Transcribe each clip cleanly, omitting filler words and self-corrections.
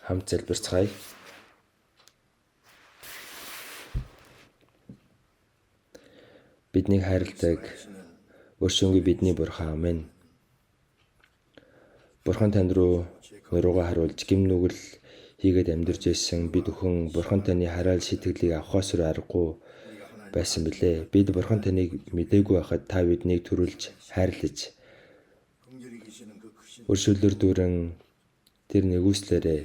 Хамт залбирцгаая. Биднийг хайрладаг өршөөнгүй бидний Бурхан, амен. Бурхан тань руу нуруугаа харуулж гим нүгэл хийгээд амьдарч байсан бид бүхэн Бурхан таны хараал шийтгэлийг авахаас өөр аргагүй байсан билээ. Бид Бурхан таныг мдээгүй байхад та биднийг төрүүлж хайрлаж өршөөлөөр дүүрэн тэр нэгүслээрээ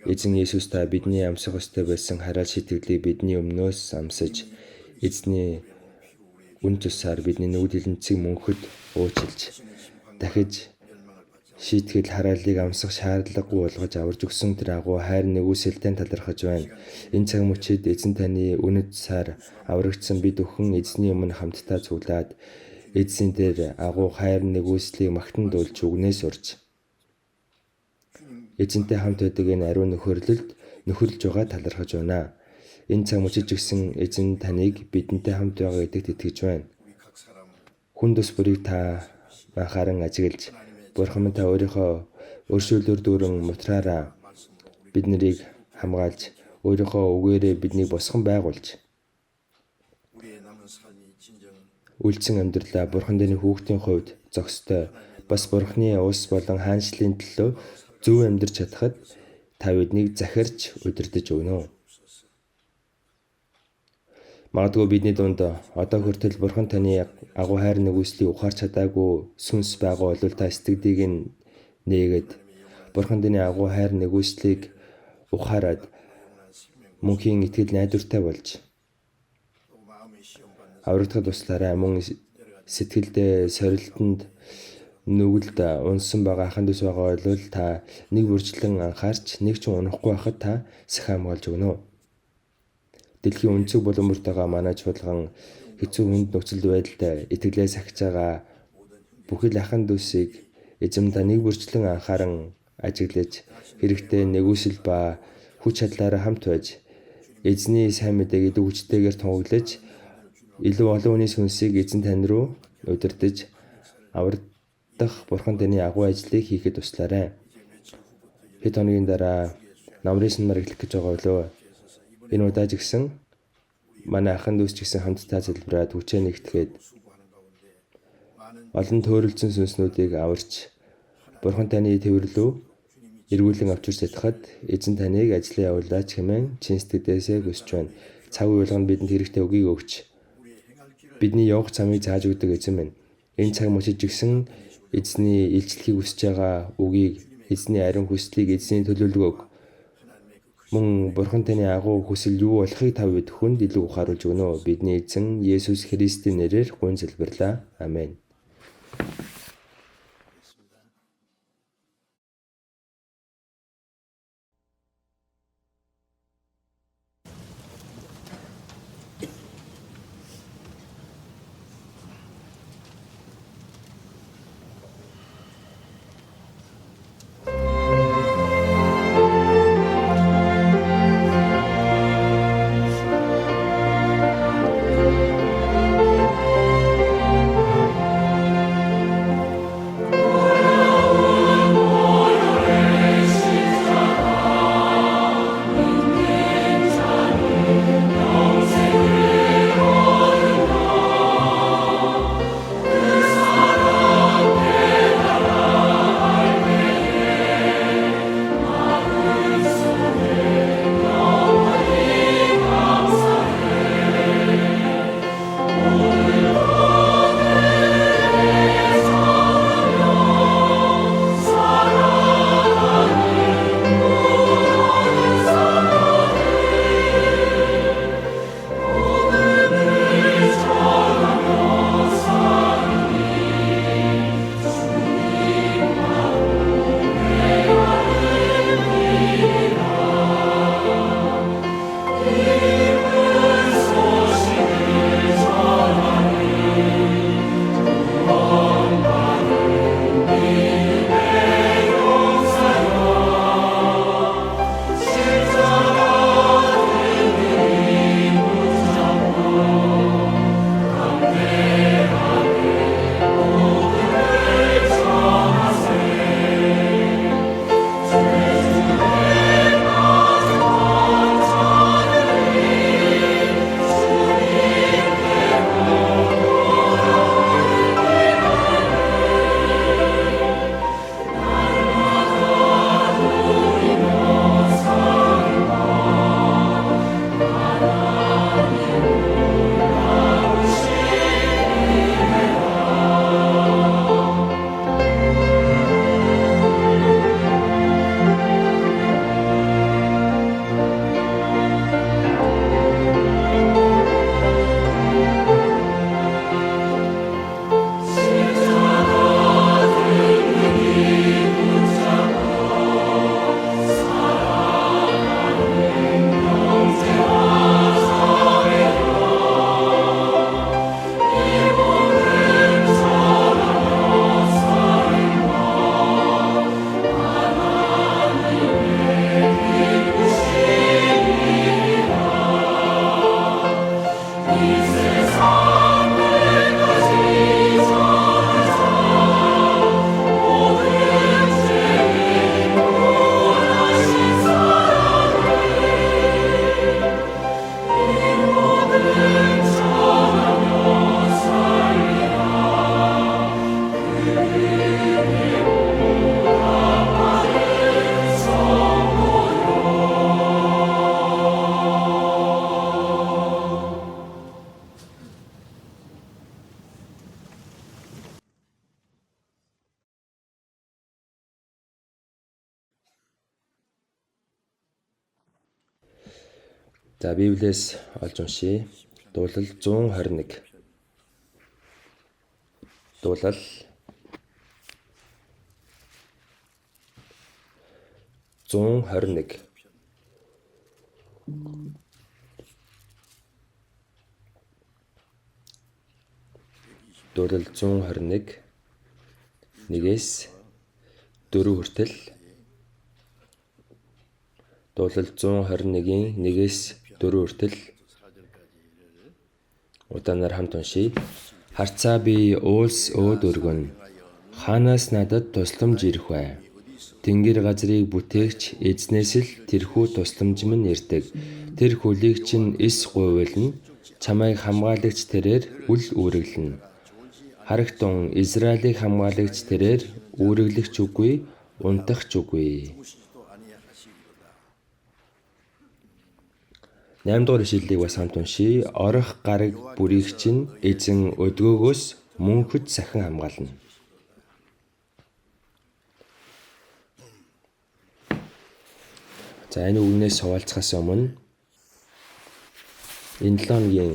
Эзэн Есүс та бидний амсах ёстой байсан хараал шийтгэлийг бидний өмнөөс амсаж эзний үн тусаар бидний нүгэл хилэнцгийг мөнхөд уучлж дахиж шийтгэл хараалыг амсах шаардлагагүй болгож аварж өгсөн тэр агуу хайр нэгүсэлтэй талархаж байна. Энэ цаг мөчид эзэн таны үнэт тусаар аврагдсан бид бүхэн эзний өмнө хамтдаа цуглаад эзэн дээр агуу хайр нэгүслийг магтан дуулж үгнээс урж эзэнтэй хамт байдаг энэ ариун нөхөрлөлд нөхөрлөж байгаа талархаж байна. Энэ цаг мөчид ч гэсэн эзэн таныг бидэнтэй хамт байгаа гэдэгт итгэж байна. Хүн төс бүрийг та анхааран ажиглаж Бурхан минь та өөрийнхөө өршөөлөөр дүүрэн мутраараа бид нарыг хамгаалж өөрийнхөө үгээрээ биднийг босгон байгуулж үлдсэн амьдралаа Бурхан таны хүүхдийн хувьд зохистой бас Бурханы улс болон хаанчлалын төлөө зөв амьдрч чадахад та биднийг захирч удирдах өгнө. Магадгүй бидний дунд одоо хүртэл Бурхан таны агуу хайр нэгүслийг ухаарч чадаагүй сүнс байгаа бол та сэтгэлийг нь нээгээд Бурхан таны агуу хайр нэгүслийг ухаарад мөнхийн итгэл найдвартай болж аврагдахад туслаарай. Мөн сэтгэлдээ сорилтонд нүгэлд унсан байгаа ахын дүүс байгаа бол та нэг бүрчлэн анхаарч нэг ч унахгүй байхад та сахиа хамгаалж өгнө. Дэлхийн өнцөг булан бүрт байгаа манай чуулган хэцүү хүнд нөхцөл байдалд итгэлээ сахиж байгаа бүхэл ахын дүүсийг эзэм та нэг бүрчлэн анхааран ажиглаж хэрэгтэй нэгүсэл ба хүч чадлаараа хамт байж эзний сайн мэдээг илүү хүчтэйгээр тунгаглаж илүү олон хүний сүнсийг эзэн тань руу удирдах аврагдах Бурхан таны агуу ажлыг хийхэд туслаарай. Хэд хоногийн дараа намрын сунмаар эхлэх гэж байгаа болов. Энэ удаа ч гэсэн манай ахын дүүс ч гэсэн хамтдаа залбираад хүчээ нэгтгээд олон төөрөлдсөн сүнснүүдийг аварч Бурхан таны тээвэрлүү эргүүлэн авчирч чадхад эзэн таныг ажлаа явуулаач хэмээн чин сэтгэлээсээ хүсэж байна. Цаг үе болгонд бидэнд хэрэгтэй үгийг өгч бидний явах замыг зааж өгдөг эзэн минь. Энэ цаг мөчид ч гэсэн эзний илчлэхийг хүсэж байгаа үгийг, эзний ариун хүслийг, эзний төлөвлөгөөг мөн Бурхан таны агуу хүсэл юу болохыг та бид хүнд илүү ухааруулж өгнө. Бидний эзэн Есүс Христийн нэрээр гуйн залбирлаа. Амен. За, Библиэс олж уншъя. Дуулал 121. Дуулал 121. Дуулал 121 1-ээс 4 хүртэл. Дуулал 121-ийн 1-ээс 4 хүртэл удаанаар хамт уншъя. Харцаа би уулс өөд өргөн. Хаанаас надад тусламж ирэх вэ? Тэнгэр газрыг бүтээгч эзнээс л тэрхүү тусламж минь ирдэг. Тэр хөлийг чинь эс гуйвална. Чамайг хамгаалагч тэрээр үл үүрэглэнэ. Харагтун Израилийг хамгаалагч тэрээр үүрэглэх ч үгүй, унтах ч үгүй. 8 дугаар ишлэлийг бас хамт уншъя. Орох гараг бүрийг чинь эзэн өдгөөгөөс мөнхөд сахин хамгаална. За, энэ үгнээс хуваалцахаас өмнө энэ 7 хоногийн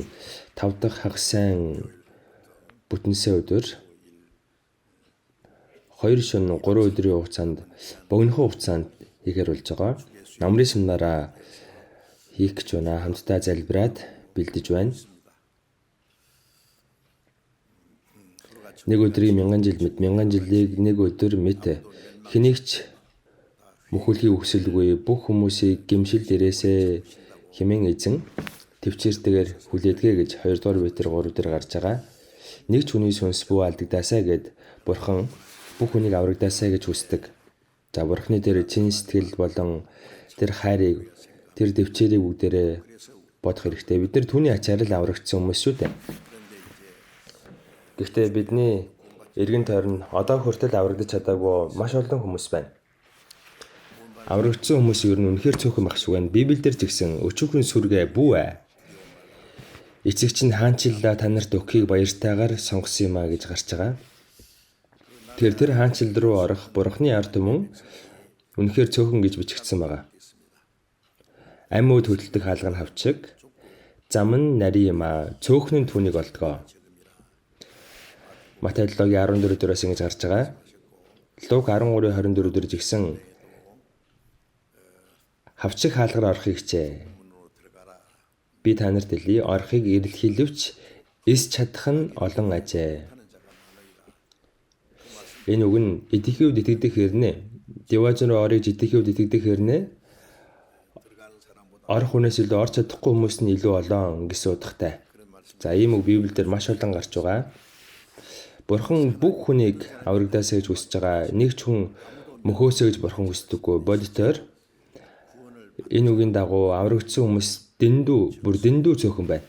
5 дахь хагас сайн бүтэнсэ өдөр 2 шөнө 3 өдрийн хугацаанд богинохон хугацаанд хийхээр болж байгаа. Намрын семинараа хийх гэж байна. Хамтдаа залбираад бэлдэж байна. Нэг өдрийг мянган жил мэд, мянган жилийг нэг өдөр мэд. Хэнийг ч мөхөлхийг хүсэлгүй бүх хүмүүсийг гэмшил дээрээсээ хэмээн эзэн төвчээртэйгээр хүлээдгээ гэж 2 дугаар Петр 3 дээр гарч байгаа. Нэг ч хүний сүнс бүү алдагдаасаа гэд Бурхан бүх хүнийг аврагдаасаа гэж хүсдэг. За, Бурханы дээр чин сэтгэл болон тэр хайрыг, тэр төвчээрийг бүгдээрээ бодох хэрэгтэй. Бид нар түүний ачаар л аврагдсан хүмүүс шүү дээ. Гэхдээ бидний эргэн тойрон одоо хүртэл аврагдаж чадаагүй маш олон хүмүүс байна. Аврагдсан хүмүүс ер нь үнэхээр цөөхөн байх шиг байна. Библиэлд ч гэсэн өчүүхэн сүргээ бүү ээ. Эцэг чинь хаанчлалаа та нарт өгөхийг баяртайгаар сонгосон юм а гэж гарч байгаа. Тэгэхээр тэр хаанчлал руу орох Бурхны ард түмэн үнэхээр цөөхөн гэж бичигдсэн байгаа. Ам үүд хөдөлдөг хаалга нь хавчиг, зам нь нарийн юм а. Цөөхөн нь түүнийг олдгоо. Матай 7-гийн 14 дээрээс ингэж гарч байгаа. Лук 13-24 дээр жигсэн хавчиг хаалгаар орохыг хичээ. Би та нарт хэлье, орохыг эрэлхийлвч эс чадах нь олон ажээ. Энэ үг нь идэхий үед итгэдэг хэрнээ. Диважин руу орыг идэхий үед итгэдэг хэрнээ. Орох хүнээс илүү орч чадахгүй хүмүүс нь илүү олон гэсэн утгатай. За, ийм үг Библиэлд маш олон гарч байгаа. Бурхан бүх хүнийг аврагдаасаа гэж хүсэж байгаа. Нэг ч хүн мөхөөсэй гэж Бурхан хүсдэггүй. Бодитоор энэ үгийн дагуу аврагдсан хүмүүс дэндүү, бүр дэндүү цөөхөн байна.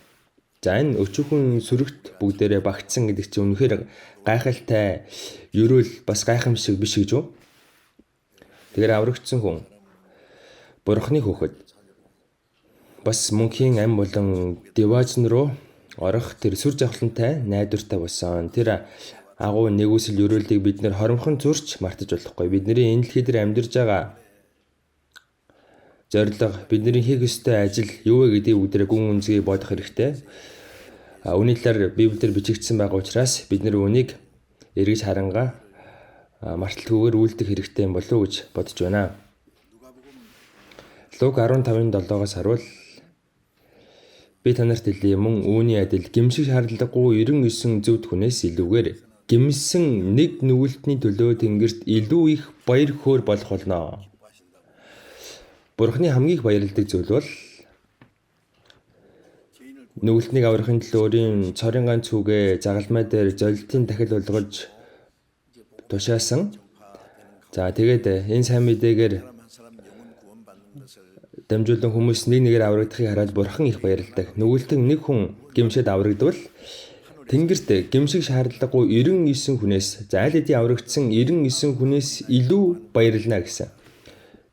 За, энэ өчүүхэн сүрэгт бүгдээрээ багтсан гэдэг чинь үнэхээр гайхалтай ерөөл бас гайхамшиг биш гэж үү? Тэгэхээр аврагдсан хүн Бурханы хүүхэд бас мөнхийн ам болон диваажн руу орох тэр сүр жавхлантай найдвартай болсон. Тэр агуу нэгүсэл ерөөлийг бид нэр хоромхон зурч мартаж болохгүй. Бидний энэ дэлхий дээр амьдарч байгаа зорилго, бидний хийх ёстой ажил юу вэ гэдгийг бүгдээрээ гүн үнзгийг бодох хэрэгтэй. Үүний талаар Библиэлд бичигдсэн байгаа учраас бид нэр үүнийг эргэж харангаа марталтгүйгээр үйлдэх хэрэгтэй юм болов уу гэж бодож байна. Лук 15-7-оос харуул би та нарт хэлье, мөн үүний адил гэмших шаардлагагүй 99 зөвхт хүнээс илүүгээр гэмсэн нэг нүгэлтний төлөө тэнгэрт илүү их баяр хөөр болох болно. Бурхны хамгийн их баярладаг зүйл бол нүгэлтнийг аврахын төлөө өөрийн цорын ганц хүүгээ загалмай дээр золилтын дахил болгож тушаасан. За, тэгээд энэ сайн мэдээгээр дамжуулан хүмүүс нэг нэгээр аврагдахыг хараад Бурхан их баярладаг. Нүгэлтэн нэг хүн гэмшээд аврагдвал тэнгэрт гэмших шаардлагагүй 99 хүнээс, за аль хэдийн аврагдсан 99 хүнээс илүү баярлана гэсэн.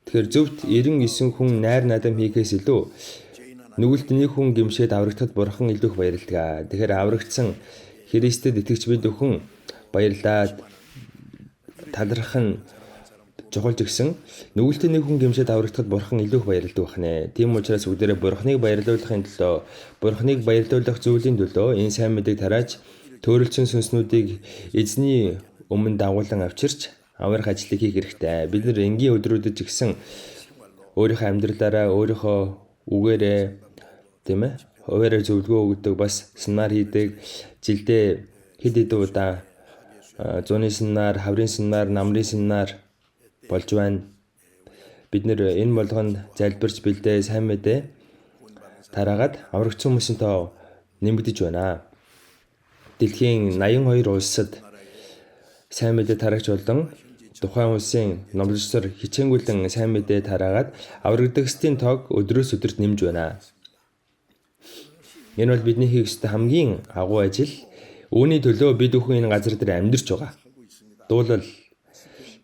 Тэгэхээр зөвхт 99 хүн найр наадам хийхээс илүү нүгэлт нэг хүн гэмшээд аврагдахад Бурхан илүү их баярладаг. Тэгэхээр аврагдсан Христэд итгэгч бид бүхэн баярлаад талархах нь Чухал ч гэсэн нүгэлтэй нэг хүн гэмшээд аврагдахад Бурхан илүү их баярладаг бахнэ. Тийм учраас бүгдээрээ Бурханыг баярлуулахын төлөө, Бурханыг баярлуулах зүйлийн төлөө энэ сайн мэдээг тарааж төөрөлдсөн сүнснүүдийг эзний өмнө дагуулan авчирч аврах ажлыг хийх хэрэгтэй. Бид нар энгийн өдрүүдэд ч гэсэн өөрийнхөө амьдралаараа, өөрийнхөө үгээрээ, тийм хуваараа зөвлөгөө өгдөг, бас семинар хийдэг, жилдээ хэд хэдэн удаа зуны семинар, хаврын семинар, намрын семинар болж байна. Бид нэр энэ болгонд залбирч бэлдээ, сайн мэдээ тараагаад аврагдсан хүмүүсийн тоо нэмэгдэж байна. Дэлхийн 82 улсад сайн мэдээ тараагч болон тухайн улсын номлогчдоор хичээнгүйлэн сайн мэдээ тараагаад аврагдагчдын тоог өдрөөс өдөрт нэмж байна. Энэ бол бидний хийх ёстой хамгийн агуу ажил. Үүний төлөө бид бүхэн энэ газар дээр амьдарч байгаа. Дуулал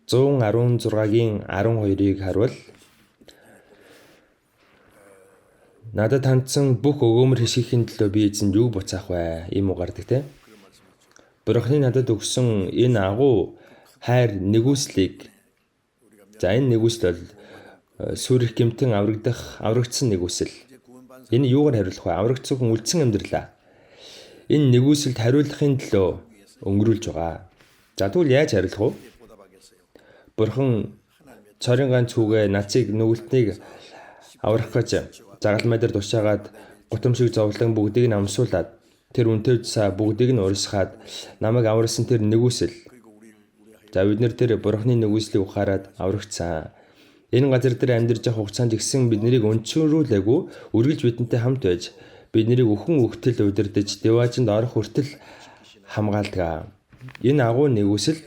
116-гийн 12-ыг харвал надад хандсан бүх өгөөмөр хишгийнхэн төлөө би эзэнд юуг буцаах вэ? Ийм үг гардаг те. Бурхны надад өгсөн энэ агуу хайр нэгүслийг, за энэ нэгүсэл бол сүрэх гэмтэн аврагдсан нэгүсэл. Энэ юугаар хариулах вэ? Аврагдсан хүн үлдсэн амьдралаа. Энэ нэгүсэлд хариулахын төлөө өнгөрүүлж байгаа. За тэгвэл яаж хариулах вэ? Бурхан цорын ганц хүүгээ нацыг нүгэлтнийг аврах гэж загалмай дээр тушаагаад гутамшиг зовлон бүгдийг нь амсуулад тэр үнэтэй цаа бүгдийг нь урьсгаад намайг аварсан тэр нэгүсэл. За бид нэр тэр Бурханы нэгүслийг ухаарад аврагдсан. Энэ газар дээр амьдарч явах хугацаанд гэсэн бид нарыг өнчрүүлээгүй үргэлж бидэнтэй хамт байж бид нарыг өхөн өгтөл удирдах деваажинд орох хүртэл хамгаалдаг. Энэ агуу нэгүсэл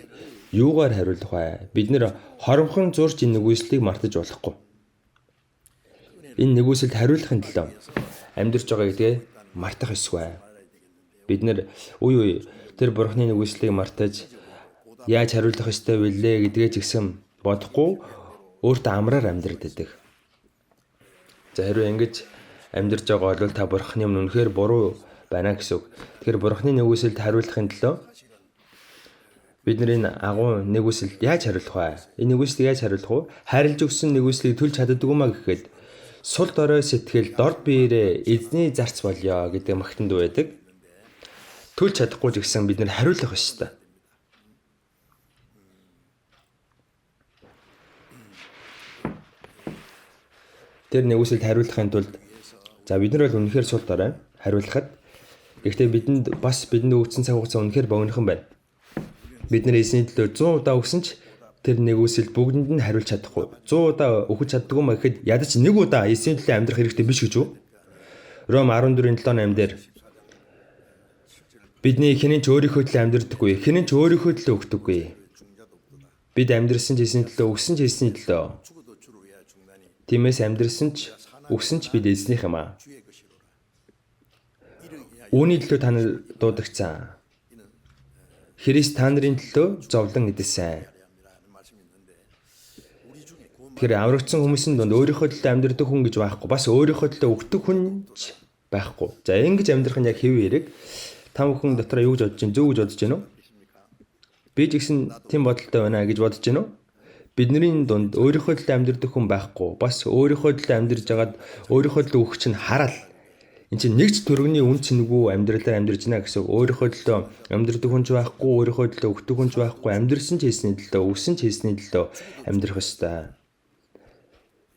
юугаар хариулах вэ? Бид нэр хоромхон зурж энэ нэгүслийг мартаж болохгүй. Энэ нэгүсэлд хариулахын төлөө амьдарч байгаа гэдгээ мартах ёсгүй. Бид нэр үе үе тэр Бурханы нэгүслийг мартаж яаж хариулах ёстой вүлээ гэдгээ ч гэсэн бодохгүй өөртөө амраар амьдраад байдаг. За хэрвээ ингэж амьдарч байгаа бол та Бурханы өмнө үнэхээр буруу байна гэсэн үг. Тэгэхээр Бурханы нэгүсэлд хариулахын төлөө бид нар энэ агуу нэгүсэлд яаж хариулах вэ? Энэ нэгүслийг яаж хариулах вэ? Хайрлаж өгсөн нэгүслийг төлж чаддаггүй маа гэхэд сул дорой сэтгэл дорд биеэрээ эзний зарц болёо гэдэг магтан дуу байдаг. Төлж чадахгүй ч гэсэн бид нар хариулах ёстой. Тэр нэгүсэлд хариулахын тулд за бид нар бол үнэхээр сул дорой хариулахад, гэхдээ бидэнд бас бидэнд өгсөн цаг хугацаа үнэхээр богинохон байна. Бид нар эзний төлөө 100 удаа өгсөн ч тэр нэгүсэл бүгдэнд нь хариулж чадахгүй. 100 удаа өгч чаддгүй маа гэхэд ядаж нэг удаа эзний төлөө амьдрах хэрэгтэй биш гэж үү? Ром 14:7-8 дээр бидний хинэн ч өөрийнхөө төлөө амьдрдаггүй, хинэн ч өөрийнхөө төлөө өгдөггүй. Бид амьдрсан ч эзний төлөө, өгсөн ч эзний төлөө. Тиймээс амьдрсан ч өгсөн ч бид эзнийх юм аа. Үүний төлөө та нар дуудагцсан. Христ та нарын төлөө зовлон эдэлсэн. Тэгэхээр аврагдсан хүмүүсийн дунд өөрийнхөө төлөө амьдрдаг хүн гэж байхгүй. Бас өөрийнхөө төлөө өгдөг хүн ч байхгүй. За ингэж амьдрах нь яг хэв хэрэг. Та бүхэн дотроо юу гэж бодож байна? Зөв гэж бодож байна уу? Би ч гэсэн тийм бодолтой байна гэж бодож байна уу? Бидний дунд өөрийнхөө төлөө амьдрдаг хүн байхгүй. Бас өөрийнхөө төлөө амьдарч байгаад өөрийнхөө төлөө өгөх чинь хараал. Энд чинь нэг ч төрөгний үн цэнгүй амьдралаар амьдарч байна гэсэн. Өөрийнхөө төлөө амьдрдаг хүн ч байхгүй, өөрийнхөө төлөө өгдөг хүн ч байхгүй, амьдрсан ч хийсний төлөө, өгсөн ч хийсний төлөө амьдрах ёстой.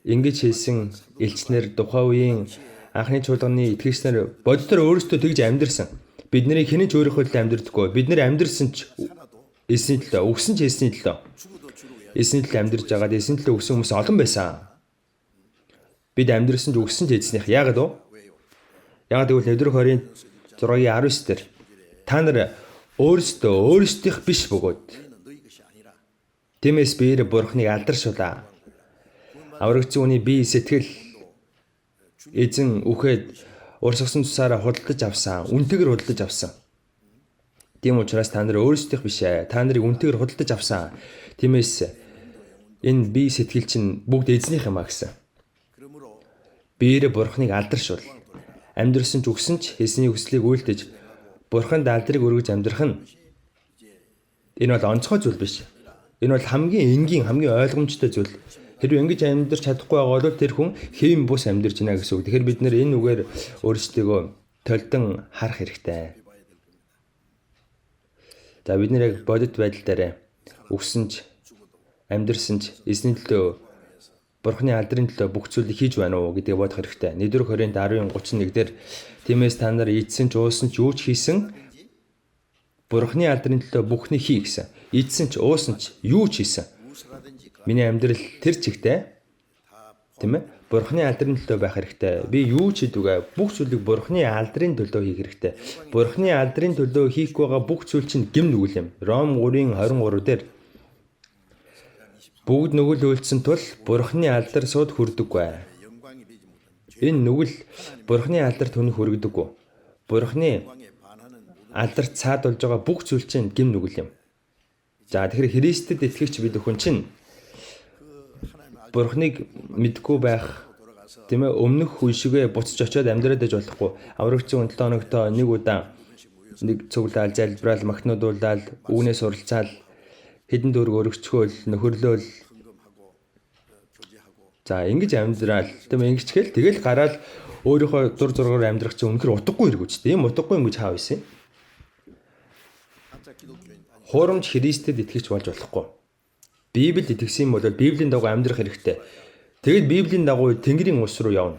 Ингэж хэлсэн элчнэр тухайн үеийн анхны чуулганы итгэгчнэр бодитоор өөрсдөө тэгж амьдрсан. Бид нарыг хэн ч өөрийнхөө төлөө амьдрдаггүй. Бид нар амьдрсан ч эзний төлөө, өгсөн ч эзний төлөө. Эзний төлөө амьдарч байгаад эзний төлөө өгсөн хүмүүс олон байсан. Бид амьдрсан ч өгсөн ч эзнийх. Яагаад вэ? Яагаад гэвэл Нэгдүгээр 26-гийн 19 дээр та нар өөрсдөө өөрсдийнх биш бөгөөд тиймээс биеэр Бурхныг алдаршуулаа. Аврагдсан хүний бие сэтгэл эзэн үхээд урсгасан тусаараа худалдаж авсан. Үнтэйгээр худалдаж авсан. Тийм учраас та нар өөрсдийнх биш ээ. Та нарыг үнтэйгээр худалдаж авсан. Тиймээс энэ бие сэтгэл чинь бүгд эзнийх юм а гэсэн. Биеэрээ Бурхныг алдаршуул. Амьдрсан ч өгсөн ч эзний хүслийг үйлдэж Бурханд алдрыг өргөж амьдрах нь энэ бол онцгой зүйл биш. Энэ бол хамгийн энгийн, хамгийн ойлгомжтой зүйл. Хэрвээ ингэж амьдрч чадахгүй байгаа бол тэр хүн хэвэн бус амьдарч байна гэсэн үг. Тэгэхээр бид нэр энэ үгээр өөрсдийгөө толдон харах хэрэгтэй. За бид нэр яг бодит байдал дээр өгсөн ч амьдрсан ч эзний төлөө Бурхны алдрын төлөө бүх зүйлийг хийж байна уу гэдгийг бодох хэрэгтэй. 1-р Коринт 10:31 дээр тиймээс та нар идсэн ч уусан ч юу ч хийсэн Бурхны алдрын төлөө бүхнийг хий гэсэн. Идсэн ч уусан ч юу ч хийсэн. Миний амьдрал тэр чигтээ тийм ээ Бурхны алдрын төлөө байх хэрэгтэй. Би юу ч хийдүгэ бүх зүйлийг Бурхны алдрын төлөө хийх хэрэгтэй. Бурхны алдрын төлөө хийхгүй байгаа бүх зүйл чинь гэм нүгэл юм. Ром 3:23 дээр бүгд нүгэл үйлдсэн тул Бурхны алдар сууд хүрдэггүй. Энэ нүгэл Бурхны алдар түүнийг хүргдэггүй. Бурхны алдарт цаад болж байгаа бүх зүйл чинь гэм нүгэл юм. За тэгэхээр Христэд итгэгч бид бүхэн чинь Бурхныг мэдгүй байх тийм ээ өмнөх үе шигээ буцаж очиод амьдраад байж болохгүй. Аврагчийн 7 хоногтоо нэг удаа нэг цуглаал, залбираал, махнуудуулаад, үүнээ суралцаал, хэдэн дөрөг өргөчгөөл, нөхөрлөөл. За ингэж амьдрал тийм ээ ингэчгээл тэгэл гараал өөрийнхөө дур зургаар амьдрах чинь үнэхэр утгагүй хэрэг үстэй. Ийм утгагүй юм гэж хаа байсан юм. Хуурамч Христэд итгэгч болж болохгүй. Библиэд итгэсэн юм бол Библийн дагуу амьдрах хэрэгтэй. Тэгэд Библийн дагуу Тэнгэрийн улс руу явна.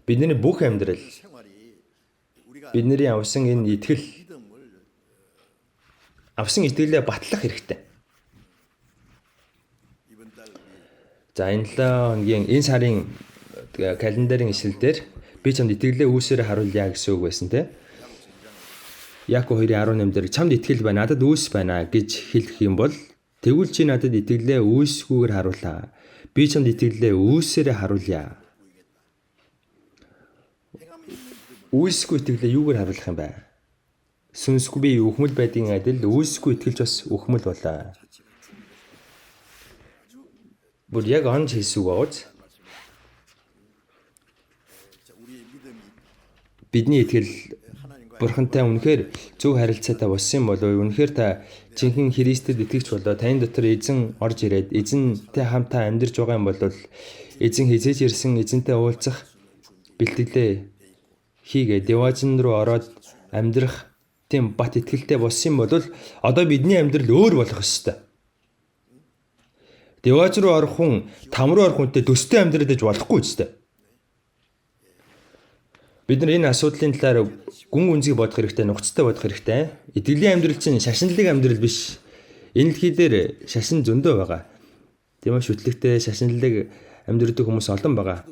Бидний бүх амьдрал, бидний авсан энэ итгэл, авсан итгэлээ батлах хэрэгтэй. За энэ 7 хоногийн энэ сарын календарын ишлэл дээр би чамд итгэлээ үүсээрээ харуулъя гэсэн үг байсан те. Яаков 2:18 дээр чамд итгэл байна, надад үүс байна гэж хэлэх юм бол тэгвэл чи надад итгэлээ үүсгүүгээр харуулаа. Би чамд итгэлээ үүсээрээ харуулъя. Үүсгүй итгэлээ юугаар харуулах юм бэ? Сүнсгүй би үхмэл байдгийн адил үүсгүй итгэлж бас үхмэл болоо. Бүр яг онж хэлсэн үг байгаач. Бидний итгэл Бурхантай үнэхээр зөв харилцаатай болсон юм болов үнэхээр та жинхэнэ Христэд итгэгч болоо таны дотор эзэн орж ирээд эзэнтэй хамтаа амьдарч байгаа юм бол эзэн хизээж ирсэн эзэнтэй уулзах бэлтгэлээ хийгээ деважин руу ороод амьдрах тийм бат итгэлтэй болсон юм бол одоо бидний амьдрал өөр болох ёстой. Деваж руу орох хүн там руу орох хүнтэй төстэй амьдраад иж болохгүй үстэй. Бид нар энэ асуудлын талаар гүн үнзийг бодох хэрэгтэй, нухацтай бодох хэрэгтэй. Итгэлийн амьдрал чинь шашинлаг амьдрал биш. Энэ дэлхий дээр шашин зөндөө байгаа. Тийм ээ, шүтлэгтэй шашинлаг амьдрдаг хүмүүс олон байгаа.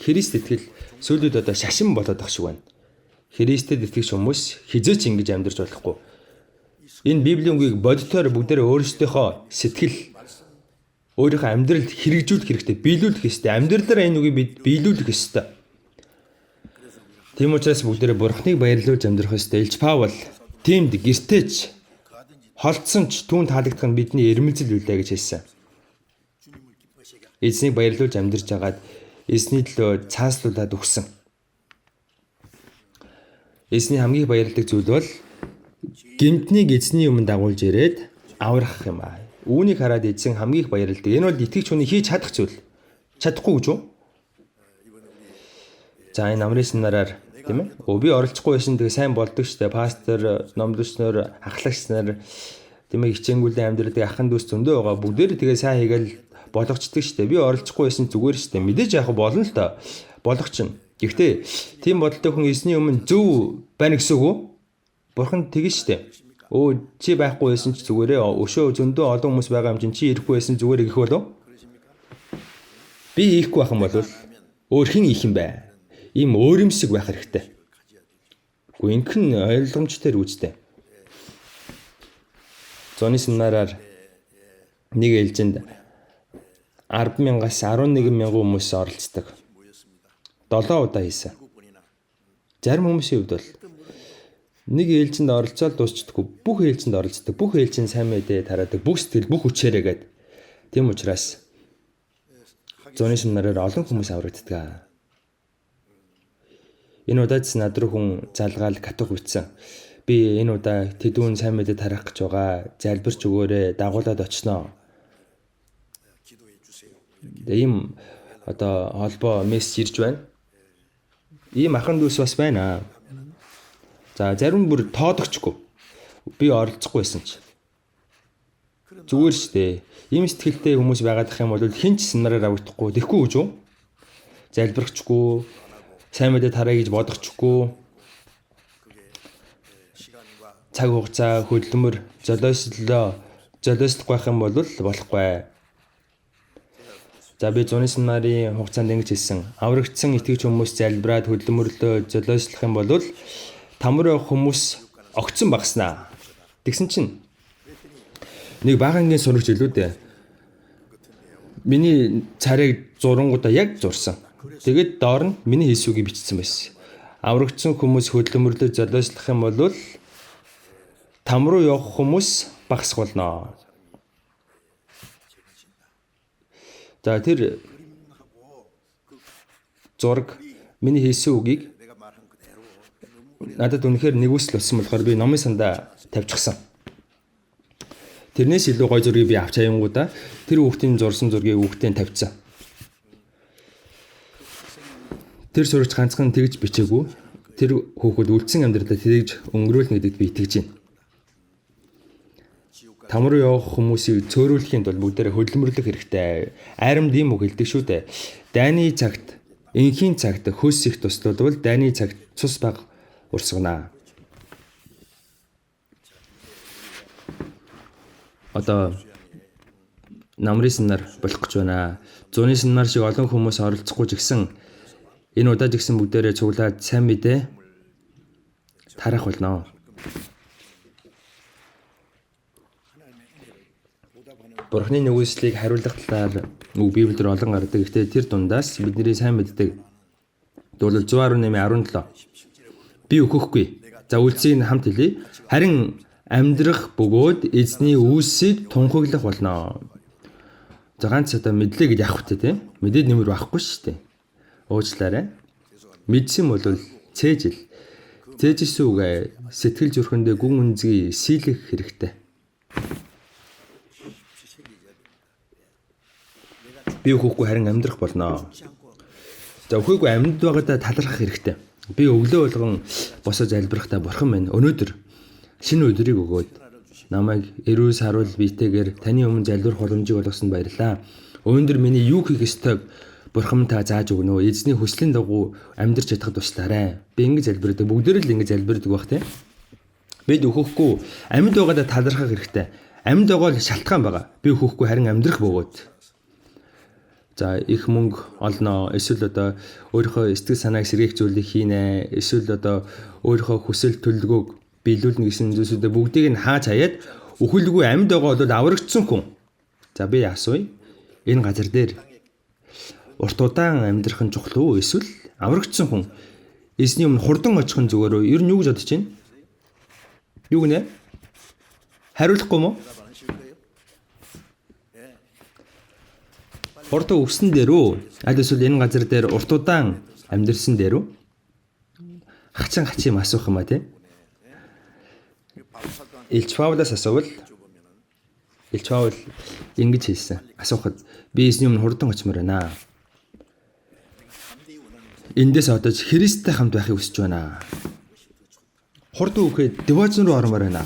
Христ итгэл сүүлүүд одоо шашин болоод ах шиг байна. Христэд итгэгч хүмүүс хизээч ингэж амьдарч болохгүй. Энэ Библийн үгийг бодитоор бүгдээрээ өөрсдийнхөө сэтгэл өөрийнхөө амьдралд хэрэгжүүлэх хэрэгтэй, биелүүлэх хэрэгтэй. Амьдралаараа энэ үгийг бид биелүүлэх ёстой. Тийм учраас бүгдээрээ Бурхныг баярлуулж амьдрах ёстой. Элч Паул тиймд гэртээч холдсон ч түүн таалагдах нь бидний эрмэлзэл үлээ гэж хэлсэн. Эзнийг баярлуулж амьдарч хагаад эзний төлөө цааслуулад өгсөн. Эзний хамгийн баярладаг зүйл бол гэмтнийг эзний өмнө дагуулж ирээд аврах юм аа. Үүнийг хараад эзэн хамгийн их баярладаг. Энэ бол итгэгч хүний хийж чадах зүйл. Чадахгүй гэж үү? За энэ намрын семинараар тийм ээ. Би оролцохгүй байсан тэгээ сайн болдог штэ. Пастор, номлогч нар, ахлагч нар тийм ээ хичээнгүлэн амьдралыг ахын дүүс зөндөө байгаа. Бүгдээр тэгээ сайн хийгээл болгочдөг штэ. Би оролцохгүй байсан зүгээр штэ. Мэдээж яах болно л доо. Болгоч нь. Гэхдээ тийм бодолтой хүн эзний өмнө зөв байна гэсэн үг үү? Бурхан тэгэн штэ. Чи байхгүй байсан ч зүгээрээ өшөө зөндөө олон хүмүүс байгаа юм чинь чи ирэхгүй байсан зүгээр гэх болов? Би хийхгүй байх юм бол өөр хэн хийх юм бэ? Ийм өөрөмсөг байх хэрэгтэй. Гэхдээ ингэх нь ойлгомжтой рүүжтэй. Зоны семинараар нэг ээлжинд 10,000-аас 11,000 хүмүүс оролцдог. 7 удаа хийсэн. Зарим хүмүүсийн хувьд бол нэг ээлжинд оролцоод дуусчихдаггүй. Бүх ээлжинд оролцдог. Бүх ээлжинд сайн мэдээ тараадаг. Бүх сэтгэл, бүх хүчээрээ гээд. Тийм учраас зуны семинараар олон хүмүүс аврагддаг. Энэ удаад над руу хүн залгаал катух бичсэн. Би энэ удаа тэдүүн сайн мэдээ тарах гэж байгаа. Залбирч өгөөрэй, дагуулад очноо. Тэгээ ийм одоо холбоо мессеж ирж байна. Ийм ахан дүүс бас байна. За зарим бүр тоодогчгүй. Би оролцохгүй байсан ч. Зүгээр шүү дээ. Ийм сэтгэлтэй хүмүүс байгаад ах юм бол хэн ч семинараар авагдахгүй. Тэгэхгүй гэж үү? Залбирчгүй, сайн мэдээ тарая гэж бодохчгүй. Цаг хугацаа, хөдөлмөр, золиослохгүй байх юм бол болохгүй. За би зуны семинарын хугацаанд ингэж хэлсэн. Аврагдсан итгэгч хүмүүс залбираад хөдөлмөрлөө золиослох юм бол там руу явах хүмүүс огцон багаснаа. Тэгсэн чинь нэг бага ангийн сурагч илүү дээ. Миний царайг зурангуудаа яг зурсан. Тэгээд доор нь миний хийс үгийг бичсэн байсан. Аврагдсан хүмүүс хөдөлмөрлөө золиослох юм бол там руу явах хүмүүс багасх болно. За тэр зураг миний хийсэн үгийг надад үнэхээр нэгүсэл болсон болохоор би номын сандаа тавьчихсан. Тэрнээс илүү гой зургийг би авч аянгуудаа тэр хүүхдийн зурсан зургийг хүүхдээ тавьчихсан. Тэр сурагч ганцхан тэгж бичээгүй. Тэр хүүхэд үлдсэн амьдралаа тэгж өнгөрөөлнө гэдэгт би итгэж байна. Там руу явах хүмүүсийг цөөрүүлэхийн тулд бүгдээрээ хөдөлмөрлөх хэрэгтэй. Айрамд ийм үг хэлдэг шүү дээ. Дайны цагт, энхийн цагт хөлс их туслуулбал дайны цагт цус баг урсгана. Одоо намрын семинар болох гэж байна. Зуны семинар шиг олон хүмүүс оролцохгүй ч гэсэн энэ удаа ч гэсэн бүгдээрээ цуглаад сайн мэдээ тарах болно. Бурхны нэгүслийг хариулах талаар үг Библиэр олон гардаг. Гэхдээ тэр дундаас бидний сайн мэддэг дуулал 118:17. Би өөхөхгүй. За үлцгийг хамт хэлье. Харин амьдрах бөгөөд эзний үйлсийг тунхаглах болно. За ганц одоо мэдлээ гэж явах вэ те? Мэдээд нэмэр байхгүй шүү дээ. Уучлаарай. Мэдсэн бол цээжил. Цээжилсэн үгээ сэтгэл зүрхэндээ гүн үнзгий сийлэх хэрэгтэй. Би өөхөхгүй харин амьдрах болно. За өөхөгүй амьд байгаадаа талархах хэрэгтэй. Би өглөө болгон босож залбирахдаа бурхан минь өнөөдөр шинэ өдрийг өгөөд намайг эрүүл саруул биетэйгээр таны өмнө залбирах боломжийг олгосонд баярлалаа. Өнөөдөр миний юу хийх ёстойг бурхан та зааж өгнө. Эзний хүслийн дагуу амьдрч чадахад туслаарай. Би ингэж залбирдаг. Бүгдээр л ингэж залбирдаг байх тийм. Бид өөхөхгүй амьд байгаадаа талархах хэрэгтэй. Амьд байгаа л шалтгаан байгаа. Би өөхөхгүй харин амьдрах бөгөөд. За их мөнгө олно. Эсвэл одоо өөрийнхөө сэтгэл санааг сэргээх зүйлийг хийнэ. Эсвэл одоо өөрийнхөө хүсэл төлөвлөгөөг биелүүлнэ гэсэн зүйлсүүдээ бүгдийг нь хааж хаяад үхэлгүй амьд байгаа бол аврагдсан хүн. За би асууя. Энэ газар дээр урт удаан амьдрах нь чухал уу? Эсвэл аврагдсан хүн эзний өмнө хурдан очих нь зүгээр үү? Ер нь юу гэж бодож байна? Юу гинэ? Хариулахгүй мó? Хурдан өгсөн дээр үү? Аль эсвэл энэ газар дээр урт удаан амьдрсан дээр үү? Хачин хачин юм асуух юм а тий? Элч Паулаас асуувал Элч Паул ингэж хэлсэн. Асуухад би эзний өмнө хурдан очимоор байна. Эндээс одож Христтэй хамт байхыг хүсэж байна. Хурдан үхээд девоцн руу ормоор байна.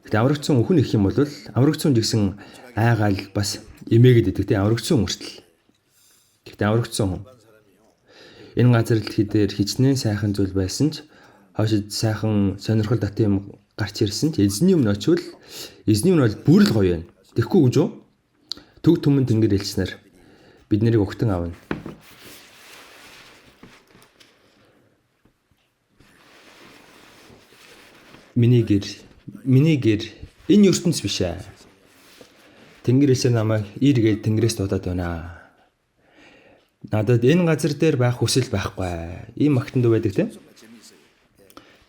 Гэтэ аврагдсан үхэн их юм бол аврагдсан гэсэн айгаал бас эмээгээд идэг тийм аврагдсан хүртэл. Гэтэ аврагдсан хүн энэ газар дэлхий дээр хичнээн сайхан зүйл байсан ч хойшид сайхан сонирхол татсан юм гарч ирсэн ч эзний өмнө очивол эзний өмнө бол бүр л гоё байна. Тэгэхгүй гэж үү? Төг түмэн тэнгэр элчнэр бид нарыг угтан авна. Миний гэр энэ ертөнц биш ээ. Тэнгэр элчээр намайг ир гээд тэнгэрээс дуудаад байна. Надад энэ газар дээр байх хүсэл байхгүй. Ийм магтан дуу байдаг тийм.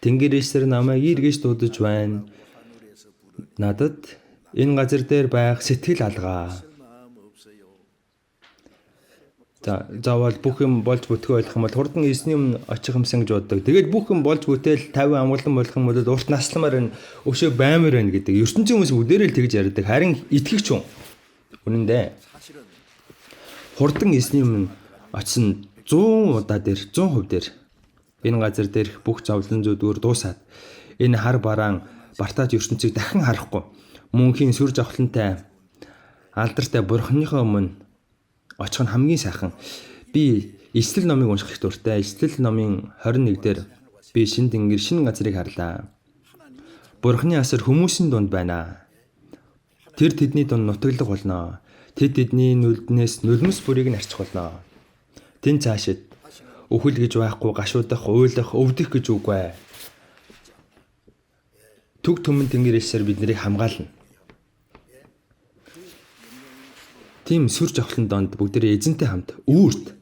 Тэнгэр элчээр намайг ир гэж дуудаж байна. Надад энэ газар дээр байх сэтгэл алгаа. За заавал бүх юм болж бүтгөө болох юм бол хурдан эзний өмнө очих юмсан гэж боддог. Тэгээд бүх юм болж бүтээл 50 амгалан болох юм бол урт насламаар байна, өшөө баймар байна гэдэг. Ертөнцийн хүмүүс бүгдээрээ л тэгж ярьдаг. Харин итгэгч хүн үнэн дээ. Хурдан эзний өмнө очсон 100 удаа дээр 100% дээр энэ газар дээрх бүх зовлон зүдгүүр дуусаад энэ хар бараан бартааж ертөнцийг дахин харахгүй мөнхийн сүр жавхлантай алдартай бурхныхоо өмнө очих нь хамгийн сайхан. Би Эслэл номыг унших их дуртай. Эслэл номын 21 дээр би шин тэнгэр шин газрыг харлаа. Бурхны асар хүмүүсийн дунд байна. Тэр тэдний дунд нутаглах болно. Тэд тэдний нүлднээс нулимс бүрийг нь арчих болно. Тэн цаашид үхэл гэж байхгүй, гашуудах, уйлах, өвдөх гэж үгүй. Түг түмэн тэнгэр элсээр бид нарыг хамгаална. Тийм сүр жавхлан донд бүгдээрээ эзэнтэй хамт үүрт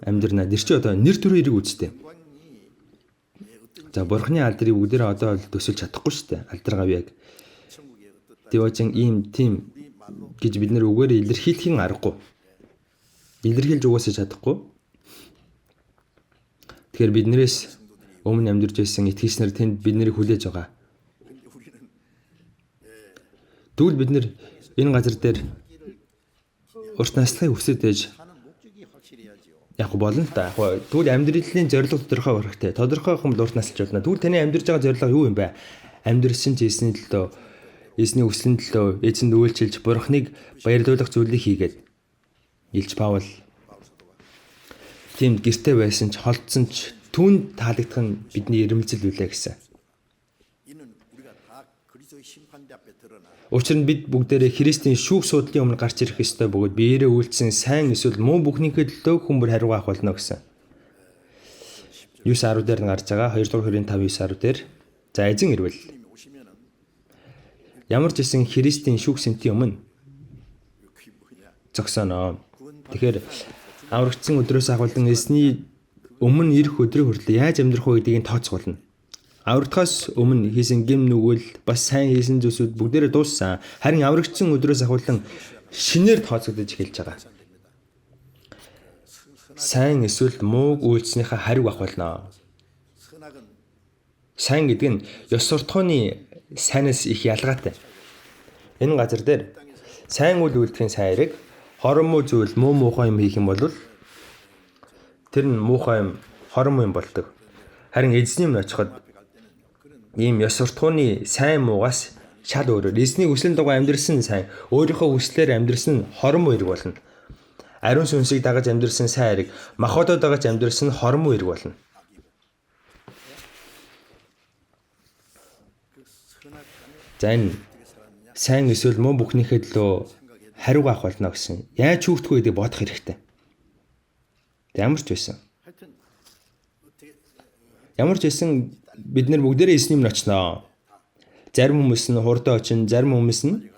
амьдрна. Тэр чи одоо нэр төрөө эрэг үсттэй. За бурхны алдрыг бүгдээрээ одоо л төсөлж чадахгүй шүү дээ. Алдар гавьяаг. Тэважин ийм тийм гэж бид нэр үгээр илэрхийлэхийн аргагүй. Илэрхийлж угаасаа чадахгүй. Тэгэхээр биднээс өмнө амьдарч байсан итгэгч нар тэнд бид нарыг хүлээж байгаа. Тэгвэл бид нэр энэ газар дээр урт наслахыг хүсэж байж яг болно л да. Яг тэгвэл амьдралын зорилго тодорхой байх хэрэгтэй. Тодорхой юм бол урт наслаж болно. Тэгвэл таны амьдарч байгаа зорилго юу юм бэ? Амьдрсан ч эзний төлөө, эзний хүслийн төлөө, эзэнд үйлчилж, Бурхныг баярлуулах зүйлийг хийгээд Илч Паул тийм гэрте байсан ч холдсон ч түүнд таалагдах нь бидний ирмэлзэл үлээ гэсэн. Учир нь бид бүгдээрээ Христийн шүүх судлалын өмнө гарч ирэх ёстой бөгөөд биеэрээ үйлдсэн сайн эсвэл муу бүхнийхээ төлөө хүн бүр хариу авах болно гэсэн. 9:10 дээр нь гарч байгаа 2 дугаар Коринт 5:9-10 дээр. За эзэн ирвэл ямар ч гэсэн Христийн шүүх сэнтийн өмнө зогсооно. Тэгэхээр аврагдсан өдрөөс ахуулан эзний өмнө ирэх өдрийг хүртэл яаж амьдрах вэ гэдгийг тооцоолно. Аврагдахаас өмнө хийсэн гэм нүгэл бас сайн хийсэн зүйлсүүд бүгдээрээ дууссан. Харин аврагдсан өдрөөс ахуулан шинээр тооцогдож эхэлж байгаа. Сайн эсвэл мууг үйлснийхээ хариу авах болно. Сайн гэдэг нь ёс суртахууны сайнаас их ялгаатай. Энэ газар дээр сайн үйл үйлдэхийн сайн хэрэг, хорон муу зүйл, муу муухай юм хийх юм бол тэр нь муухай юм, хорон муу юм болдог. Харин эзний өмнө очиход ийм ёс суртахууны сайн муугаас шал өөрөөр эзний хүслийн дагуу амьдрсан сайн, өөрийнхөө хүслээр амьдрсан хорон муу хэрэг болно. Ариун сүнсийг дагаж амьдрсан сайн хэрэг, махбодоо дагаж амьдрсан хорон муу хэрэг болно. За энэ сайн эсвэл муу бүхнийхээ төлөө хариу авах болно гэсэн. Яаж шүүгдэх вэ гэдгийг бодох хэрэгтэй. Ямар ч байсан. Ямар ч байсан бид нар бүгдээрээ эзний өмнө очноо. Зарим хүмүүс нь хурдан очин, зарим хүмүүс нь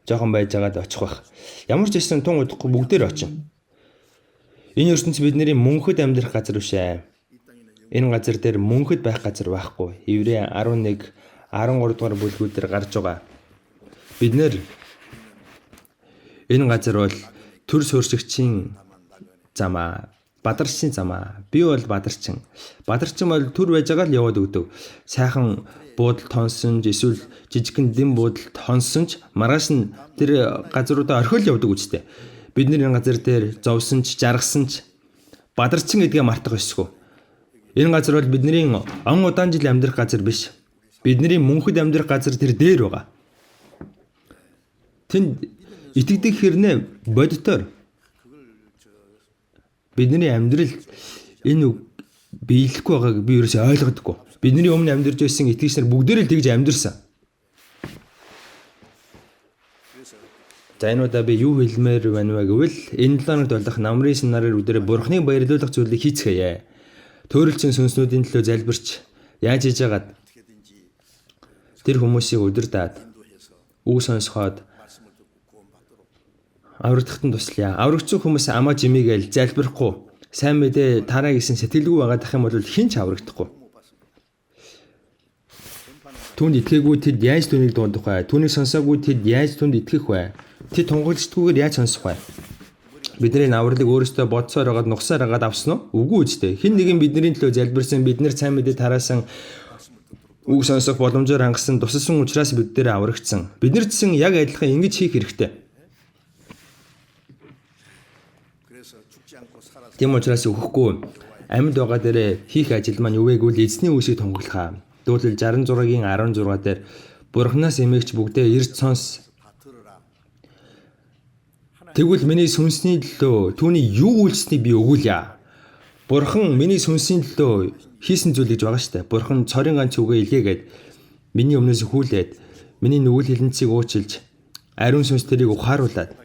жоохон байжгаад очих байх. Ямар ч байсан тун удахгүй бүгдээр очино. Энэ ертөнц бидний мөнхөд амьдрах газар биш ээ. Энэ газар дээр мөнхөд байх газар байхгүй. Еврей 11 13 дугаар бүлгүүд дээр гарч байгаа. Бид нэр энэ газар бол төр суурьшигчийн замаа, бадарчийн замаа. Би бол бадарчин. Бадарчин бол төр байж байгаа л яваад өгдөг. Сайхан буудал тонсон ч эсвэл жижигхэн дэм буудал тонсон ч маргааш нь тэр газруудаа орхиол явдаг үстэй. Бид нэр энэ газар дээр зовсон ч жаргасан ч бадарчин гэдгээ мартах ёсгүй. Энэ газар бол бидний он удаан жил амьдрах газар биш. Бидний мөнхөд амьдрах газар тэр дээр байгаа. Тэнд итгэдэг хэрнээ бодитоор бидний амьдрал энэ үг биелэхгүй байгааг би ерөөсөй ойлгодоггүй. Бидний өмнө амьдарч байсан итгэгч нар бүгдээрээ л тэгж амьдарсан. За энэ удаа би юу хэлмээр байна вэ гэвэл энэ 7 хоногт болох намрын сценараар бүгдээрээ Бурхныг баярлуулах зүйлийг хийцгээе. Төөрөлцсөн сүнснүүдийн төлөө залбирч яаж хийж яагаад тэр хүмүүсийг удирдаад үг сонсоход аврагдахад нь туслая. Аврагдсан хүмүүс амаа жимийгээл залбирахгүй сайн мэдээ тараа гэсэн сэтгэлгүй байгаадах юм бол хэн ч аврагдахгүй. Түүнд итгээгүй тэд яаж түүнийг дуудах вэ? Түүнийг сонсоогүй тэд яаж түүнд итгэх вэ? Тэд тунхагладаггүйгээр яаж сонсох вэ? Бидний авралыг өөрсдөө бодсоор байгаад нухсаар байгаад авсан уу? Үгүй үстэй. Хэн нэгэн бидний төлөө залбирсан, бид нэр сайн мэдээ тараасан, үг сонсох боломжоор хангасан, тусалсан учраас бид дээр аврагдсан. Бид нар ч гэсэн яг адилхан ингэж хийх хэрэгтэй. Тийм учраас өгөхгүй амьд байгаа дээрээ хийх ажил маань юу вэ гэвэл эзний үсийг тунхаглах. Дуулал 66-гийн 16 дээр Бурханаас эмээгч бүгдээ ирж сонс. Тэгвэл миний сүнсний төлөө түүний юу үйлснийг би өгүүлье. Бурхан миний сүнсний төлөө хийсэн зүйл гэж байгаа шүү дээ. Бурхан цорын ганц үгээ илгээгээд миний өмнөөс хүлээд миний нүгэл хилэнцгийг уучилж ариун сүнс тэрийг ухааруулад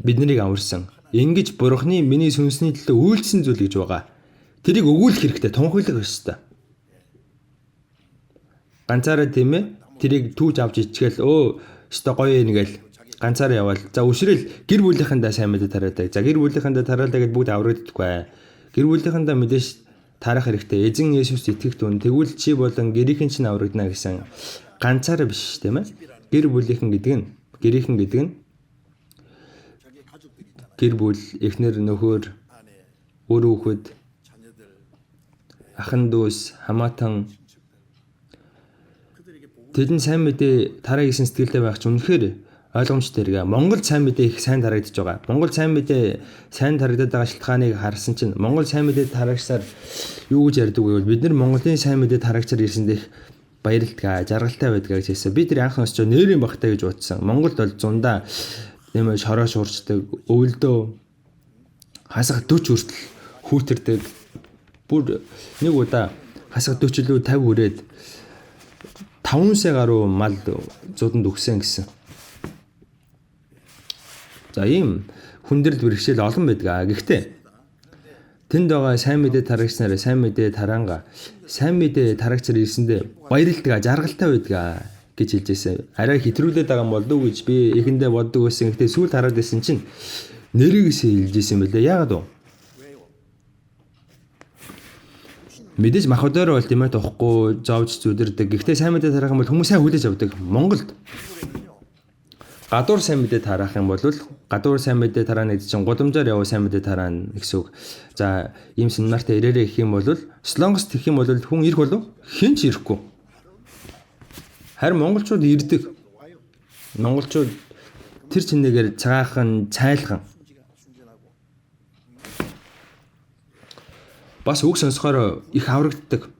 биднийг аварсан. Ингэж Бурханы миний сүнсний төлөө үйлсэн зүйл гэж байгаа. Тэрийг өгүүлэх хэрэгтэй, тунхаглах ёстой. Ганцаараа тийм ээ тэрийг түүж авч ичгээл өө өстой гоё юм гээл ганцаараа яваал. За өшрөл гэр бүлийнхэндээ сайн мэдээ тараадаг. За гэр бүлийнхэндээ тараалаа гэд бүгд аврагддаггүй. Гэр бүлийнхэндээ мэдээж тарах хэрэгтэй. Эзэн Есүст итгэх түн тэгвэл чи болон гэрийнхэн чинь аврагдана гэсэн ганцаараа биш тийм ээ. Гэр бүлийнхэн гэдэг нь гэрийнхэн гэдэг нь гэр бүл, эхнэр, нөхөр, үр хүүхэд, ахан дүүс, хамаатан тэдэн сайн мэдээ тараа гэсэн сэтгэлтэй байх ч үнэхээр ойлгомжтой хэрэг. Монгол сайн мэдээ их сайн тарагдж байгаа. Монгол сайн мэдээ сайн тарагдаад байгаа шалтгааныг харсан чинь Монгол сайн мэдээ тарагчсаар юу гэж ярьдаг вэ гэвэл бид нар Монголын сайн мэдээ тарагчаар ирсэнд их баярлалтай, жаргалтай байдгаа гэж хэлсэн. Би тэр анх сонсчоо нэрийн багтай гэж бодсон. Монголд бол зундаа тийм шороо шуурчдаг, өвөлдөө хасах 40 хүртэл хүүтэрдэг. Бүр нэг удаа хасах 40 лөө 50 хүрээд 5 сая гаруй мал зууданд өгсөн гэсэн. За ийм хүндрэл бэрхшээл олон байдаг. Гэхдээ тэнд байгаа сайн мэдээ тарагч нараа сайн мэдээ тараанга сайн мэдээ тарагчаар ирсэндээ баярлалтай, жаргалтай байдаг гэж хэлж байсан. Арай хэтрүүлээд байгаа юм болов уу гэж би эхэндээ боддог байсан. Гэхдээ сүүлд хараад байсан чинь нэрийгээс хэлж байсан юм билээ. Яагаад вэ? Мэдээж махбодоор бол тийм ээ тухгүй зовж зүдэрдэг. Гэхдээ сайн мэдээ тарах юм бол хүмүүс сайн хүлээж авдаг. Монголд гадуур сайн мэдээ тараах юм бол гадуур сайн мэдээ тараана гэдэг чинь гудамжаар яваа сайн мэдээ тараана гэсэн үг. За ийм семинартай ирээрэй гэх юм бол Солонгост гэх юм бол хүн ирэх болов? Хэн ч ирэхгүй. Харин монголчууд ирдэг. Монголчууд тэр чинээгээр цагаахан, цайлган. Бас үг сонсохоор их аврагддаг.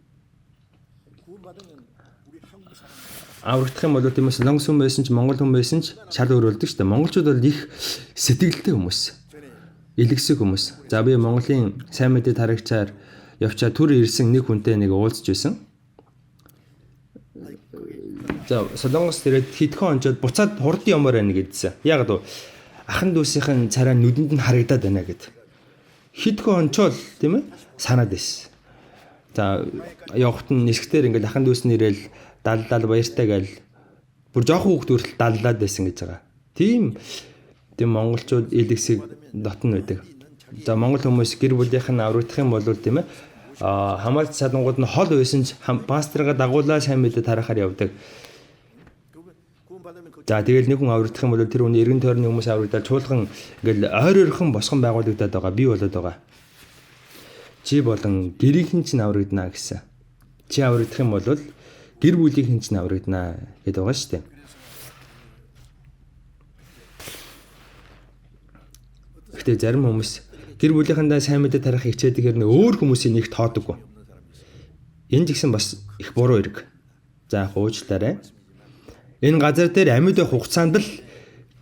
Аврагдах юм бол тийм ээ Солонгос хүн байсан ч Монгол хүн байсан ч шал өөр болдог шүү дээ. Монголчууд бол их сэтгэлтэй хүмүүс. Илгэсэг хүмүүс. За би Монголын сайн мэдээ тарагчаар явчаа түр ирсэн нэг хүнтэй нэг уулзч байсан. За Солонгос дээрээ хэдхэн онцод буцаад хурдан ямаар байна гэдсэн. Яг л ахан дүүсийнх нь царай нүдэнд нь харагдаад байна гэд. Хэдхэн онцол тийм ээ санаад байсан. За явхад нь нисгтэр ингээл ахан дүүс нь ирээл даллал баяртай гээл бүр жоохон хүүхд хүртэл даллаад байсан гэж байгаа. Тийм монголчууд илгэсэг дотн байдаг. За монгол хүмүүс гэр бүлийнх нь аврагдах юм бол тийм ээ хамаарч садангууд нь хол байсан ч пасторгаа дагуулаа сайн мэдээ тарахаар явдаг. За тэгэл нэг хүн аврагдах юм бол тэр хүний эргэн тойрны хүмүүс аврагдаад чуулган ингээл ойр ойрхон босгон байгуулагдаад байгаа, бий болоод байгаа. Чи болон гэрийнхэн чинь аврагдана гэсэн. Чи аврагдах юм бол гэр бүлийнхэн чинь аврагдана гэдээ байгаа шүү дээ. Гэхдээ зарим хүмүүс гэр бүлийнхэндээ сайн мэдээ тарах хичээдэг хэрнээ өөр хүмүүсийн нэг тоодоггүй. Энэ ч гэсэн бас их буруу хэрэг. За яг уучлаарай. Энэ газар дээр амьд байх хугацаанд л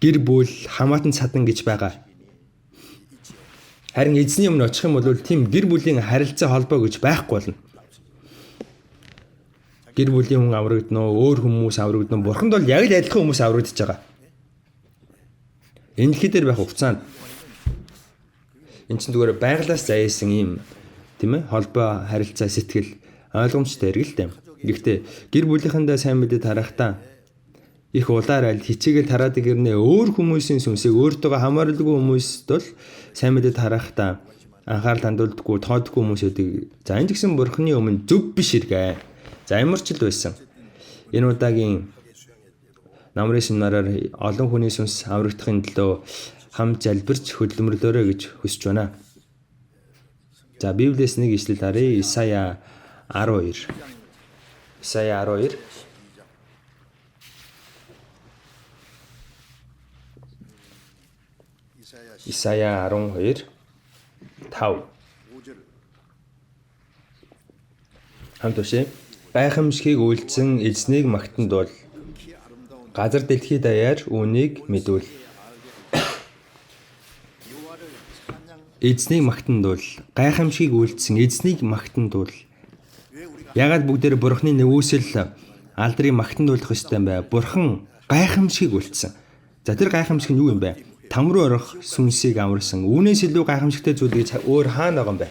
гэр бүл хамаатан садан гэж байгаа. Харин эзний өмнө очих юм бол тийм гэр бүлийн харилцаа холбоо гэж байхгүй болно. Гэр бүлийн хүн аврагдана уу, өөр хүмүүс аврагдана уу? Бурханд бол яг л адилхан хүмүүс аврагдаж байгаа. Энэ дэлхий дээр байх хугацаанд энэ чинь зүгээр байглаас заяасан ийм тийм ээ холбоо, харилцаа, сэтгэл ойлгомжтой хэрэг л дээ. Гэхдээ гэр бүлийнхэндээ сайн мэдээ тарахдаа их улаар аль хичээгээл тараадаг гэрнээ өөр хүмүүсийн сүнсийг өөртөөгөө хамааралгүй хүмүүст бол сайн мэдээ тарахдаа анхаарал хандуулдаггүй, тоодгүй хүмүүс байдаг. За энэ ч гэсэн Бурхны өмнө зөв биш хэрэг. За ямар ч л байсан. Энэ удаагийн намрын семинараар олон хүний сүнс аврагдахын төлөө Хамт залбирч хөдөлмөрлөөрэй гэж хүсэж байна. За, Библиэс нэг ишлэл харъя. Исая 12. Исая 12. Исая 12 5. Хамт уншъя. Гайхамшигыг үйлдсэн эзнийг магтан дуул. Газар дэлхий даяар үүнийг мэдүүл. Эзнийг магтан дуул. Гайхамшигыг үйлдсэн эзнийг магтан дуул. Яагаад бүгдээр Бурхны нэгүсэл алдрыг магтан дуулах ёстой юм бэ? Бурхан гайхамшигыг үйлдсэн. За, тэр гайхамшиг нь юу юм бэ? Там руу орох сүнсийг амарсан. Үүнээс илүү гайхамшигтай зүйл гэж өөр хаана байгаа юм бэ?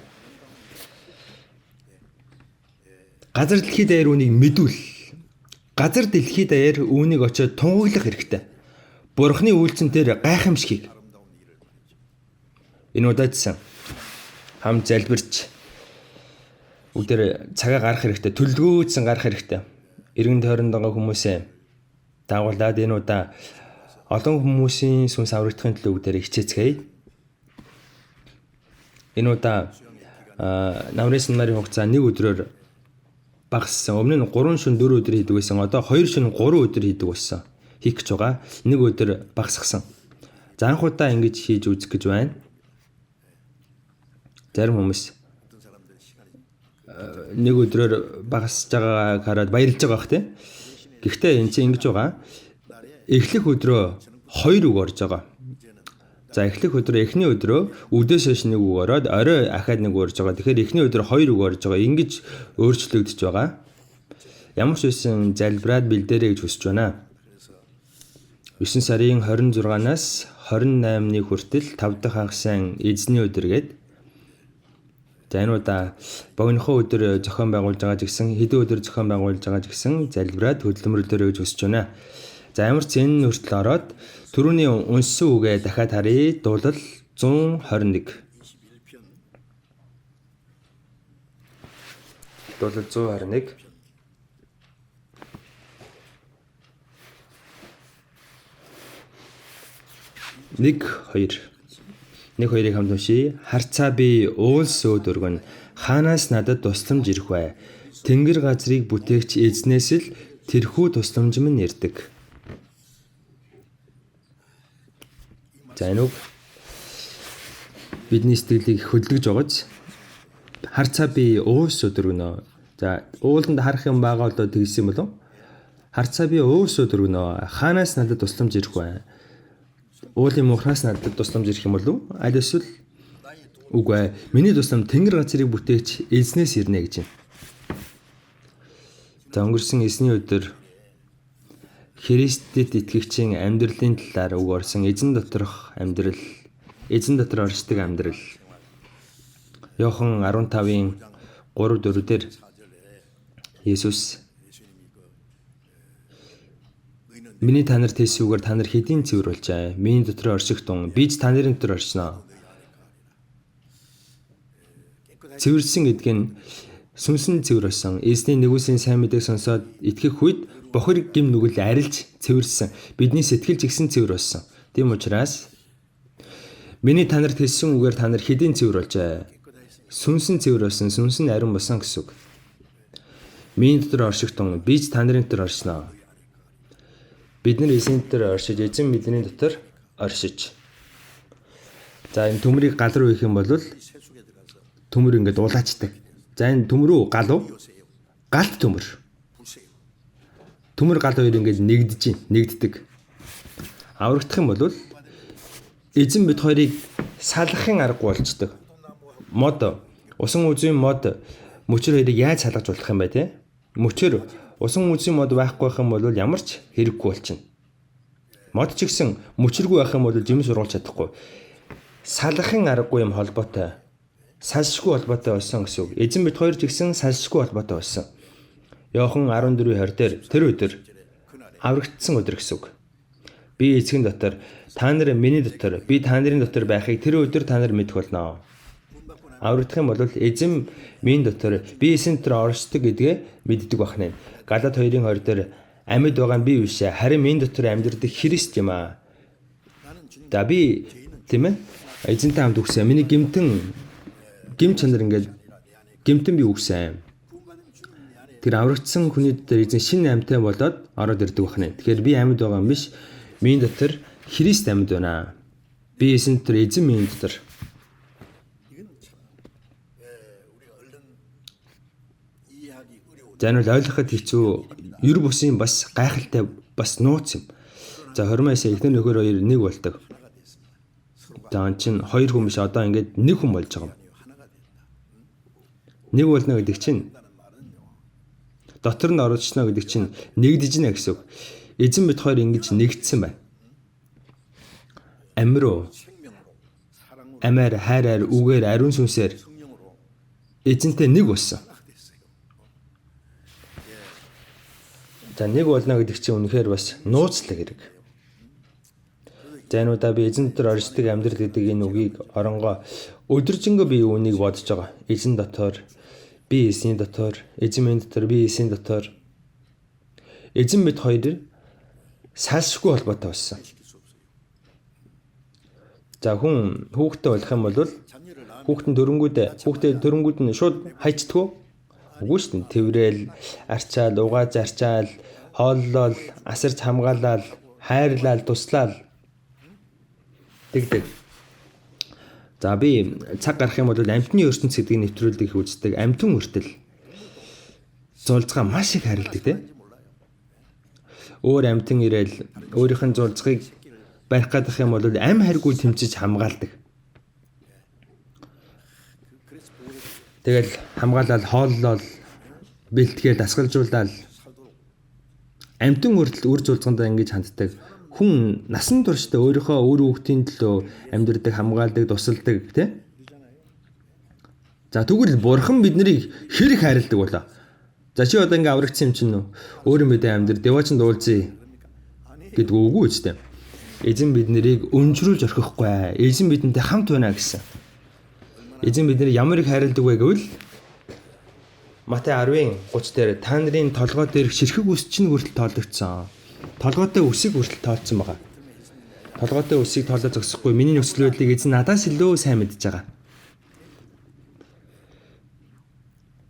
Газар дэлхий даяар үүнийг мэдүүл. Газар дэлхий даяар үүнийг очиод тунгаглах хэрэгтэй. Бурхны үйлдсэн тэр гайхамшигыг. Энэ удаадсан хамт залбирч бүгдээр цагаа гарах хэрэгтэй. Төлөвлөгөөдсөн гарах хэрэгтэй. Эргэн тойронд байгаа хүмүүсээ дагуулад энэ удаа олон хүмүүсийн сүнс аврагдахын төлөө бүгдээр хичээцгээе. Энэ удаа намрын семинарын хугацаа нэг өдрөөр багассан. Өмнө нь 3 шөнө 4 өдөр хийдэг байсан. Одоо 2 шөнө 3 өдөр хийдэг болсон. Хийх гэж байгаа. Нэг өдөр багасгасан. За, анх удаа ингэж хийж үзэх гэж байна. Зарим хүмүүс нэг өдрөөр багасж байгааг хараад баярлж байгаа бах тий. Гэхдээ энэ чинь ингэж байгаа. Эхлэх өдрөө 2 үг орж байгаа. За, эхлэх өдрөө, эхний өдрөө үдээс хойш нэг үг ороод орой ахаад нэг үг орж байгаа. Тэгэхээр эхний өдөр 2 үг орж байгаа. Ингэж өөрчлөгдөж байгаа. Ямар ч байсан залбираад бэлдээрэй гэж хүсэж байна. 9 сарын 26-наас 28-ны хүртэл 5 дахь хагас сайн эзний өдөр гээд. За, энэ удаа богинохон өдөр зохион байгуулж байгаа ч гэсэн, хэдэн өдөр зохион байгуулж байгаа ч гэсэн залбираад хөдөлмөрлөөрэй гэж хүсэж байна. За, ямар ч энэ хүртэл ороод түрүүний уншсан үгээ дахиад харъя. Дуулал 121. Дуулал 121. Нэг хоёр. Нэг хоёрыг хамт уншъя. Харцаа би уулс өөд өргөн. Хаанаас надад тусламж ирэх вэ? Тэнгэр газрыг бүтээгч эзнээс л тэрхүү тусламж минь ирдэг. За, энэ үг бидний сэтгэлийг хөдөлгөж байгааз. Харцаа би уус өдөргөнө. За, ууланд харах юм байгаа болоо тэгсэн юм болов? Харцаа би уус өдөргөнө. Хаанаас надад тусламж ирэх вэ? Уулын мухраас надад тусламж ирэх юм болов? Аль эсвэл үгүй ээ. Миний тусламж тэнгэр газрыг бүтээгч эзнээс ирнэ гэж байна. За, өнгөрсөн эзний өдөр Христэд итгэгчийн амьдралын талаар үг орсон. Эзэн доторх амьдрал, эзэн дотор оршдог амьдрал. Иохан 15-ын 3 4 дээр Есүс миний та нарт хэлсэн үгээр та нар хэдийн цэвэр болжээ. Миний дотор оршигтун, би ч та нарын дотор оршино. Цэвэрсэн гэдэг нь сүнсэн цэвэр болсон. Эзний нэгүсийн сайн мэдээг сонсоод итгэх үед бохир гим нүгэл арилж цэвэрсэн. Бидний сэтгэл ч гэсэн цэвэр болсон. Тийм учраас миний та нарт хэлсэн үгээр та нар хэдийн цэвэр болжээ. Сүнсэн цэвэр болсон, сүнс нь ариун болсон гэсэн үг. Миний дотор оршигтун, би ч та нарын дотор оршино. Бид нар эзэн дотор оршиж, эзэн бидний дотор оршиж. За, энэ төмрийг гал руу хийх юм бол төмөр ингээд дулаачдаг. За, энэ төмөр үү, гал уу? Галт төмөр. Төмөр гал хоёр ингээд нэгдэж байна, нэгддэг. Аврагдах юм бол эзэн бид хоёрыг салгахын аргагүй болчдөг. Мод, усан үзүүн мод мөчөр хоёрыг яаж салгаж болох юм бэ те? Мөчөр усан үзүүн мод байхгүй байх юм бол ямар ч хэрэггүй болчихно. Мод ч гэсэн мөчөргүй байх юм бол жимс ургуулж чадахгүй. Салгахын аргагүй юм холбоотой. Салшгүй холбоотой болсон гэсэн үг. Эзэн бид хоёр ч гэсэн салшгүй холбоотой болсон. Иохан 14:20 дээр тэр өдөр аврагдсан өдөр гэсэн үг. Би эцгийн дотор, та нар миний дотор, би та нарын дотор байхыг тэр өдөр та нар мэдэх болно. Аврагдах юм бол эзэн минь дотор, би эзэн дотор оршдог гэдгээ мэддэг байх нэ. Галат 2:20 дээр амьд байгаа нь би биш, харин минь дотор амьдардаг Христ юм аа. За, би Тийм ээ? Эзэнтэй хамт үхсэн. Миний гэмтэн гэм чанар ингээд гэмтэн би үхсэн. Тэр аврагдсан хүний дотор эзэн шинэ амьтан болоод ороод ирдэг байна. Тэгэхээр би амьд байгаа юм биш. Миний дотор Христ амьд байна. Би эзэн дотор, эзэн миний дотор. За энэ бол ойлгоход хэцүү, ер бусын бас гайхалтай бас нууц юм. За 29 эхнэр нөхөр хоёр нэг болдог. За он чинь хоёр хүн биш, одоо ингээд нэг хүн болж байгаа юм. Нэг болно гэдэг чинь дотор нь орчихно гэдэг чинь нэгдэж гинэ гэсэн үг. Эзэн бид хоёр ингэж нэгдсэн байна. Амь руу амиар, хайраар, үгээр, ариун сүнсээр эзэнтэй нэг болсон. За нэг болно гэдэг чинь үнэхээр бас нууцлаг хэрэг. За энэ удаа би эзэн дотор оршдог амьдрал гэдэг энэ үгийг оронгоо өдөржингөө би үүнийг бодож байгаа. Эзэн дотор, би эзний дотор, эзэн минь дотор, би эзний дотор. Эзэн бид хоёр салшгүй холбоотой болсон. За хүн хүүхдтэй болох юм бол хүүхэд нь дөрөнгүүд хүүхдээ дөрөнгүүд нь шууд хайчдаггүй. Үгүй шүү дээ. Тэврээл, арчаал, угааж арчаал, хооллоол, асарч хамгаалал, хайрлал, туслаал тэгдэг. За би цаг гарах юм бол амьтны ертөнц гэдгийг нэвтрүүлдэг их үздэг. Амьтан хүртэл зулцгаа маш их хайрладаг тийм. Өөр амьтан ирээл өөрийнх нь зулцгыг барих гэдэг юм бол ам харгүй тэмцэж хамгаалдаг. Тэгэл хамгаалал, хооллол, бэлтгээл, дасгалжуулаад амьтан хүртэл үр зулцгандаа ингэж ханддаг. Хүн насан туршдаа өөрийнхөө үр хүүхдийн төлөө амьдрдаг, хамгаалдаг, тусалдаг тийм. За тэгвэл бурхан биднийг хэр их хайрладаг болоо. За чи одоо ингээ аврагдсан юм чинь өөр мэдээ амьдр, девачин дуулзъя гэдэг үгүй үстэй. Эзэн бид нарыг өнжрүүлж орхихгүй. Эзэн бидэнтэй хамт байна гэсэн. Эзэн биднийг ямар их хайрладаг вэ гэвэл Матай 10:30 дээр та нарын толгой дээрх ширхэг үс чинь хүртэл тоологдсон. Толгойтой үсийг хүртэл тоолцсон байгаа. Толгойтой үсийг тоолоо зогсохгүй. Миний нөхцөл байдлыг эзэн надаас илүү сайн мэдж байгаа.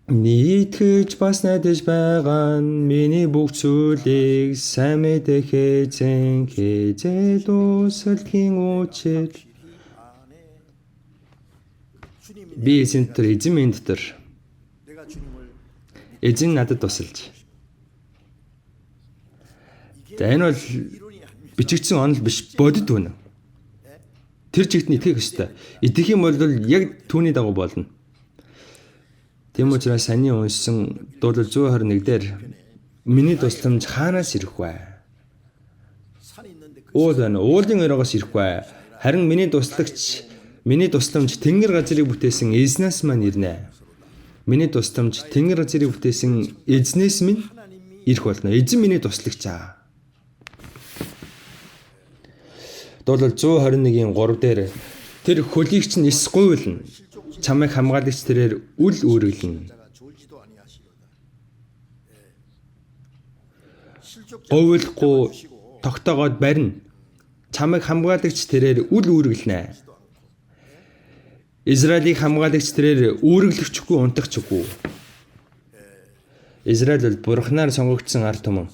Нийтгэж бас найдаж байгаа нь миний бүх зүйлийг сайн мэдэх эзэн хэзээ дуусалгийн учир. Би эзэн дотор, эзэн минь дотор. Эзэн надад тусалж. За энэ бол бичигдсэн онол биш, бодит үнэн. Тэр чигт нь итгэх ёстой. Итгэх юм бол яг түүний дагуу болно. Тийм учраас саний уншсан дуулал 121 дээр миний тусламж хаанаас ирэх вэ? Уул байна. Уулын оройгоос ирэх вэ? Харин миний туслагч, миний тусламж тэнгэр газрыг бүтээсэн эзнээс маань ирнэ. Миний тусламж тэнгэр газрыг бүтээсэн эзнээс минь ирэх болно. Эзэн миний туслагч аа. Дуулал 121-ийн 3 дээр тэр хөлийг чинь эс гуйлна. Чамайг хамгаалагч тэрээр үл үүрэглэнэ. Говьлохгүй тогтоогоод барина. Чамайг хамгаалагч тэрээр үл үүрэглэнэ. Израилийг хамгаалагч тэрээр үүрэглэгчгүй унтахчгүй. Израиль бол Бурханаар сонгогдсон ард түмэн.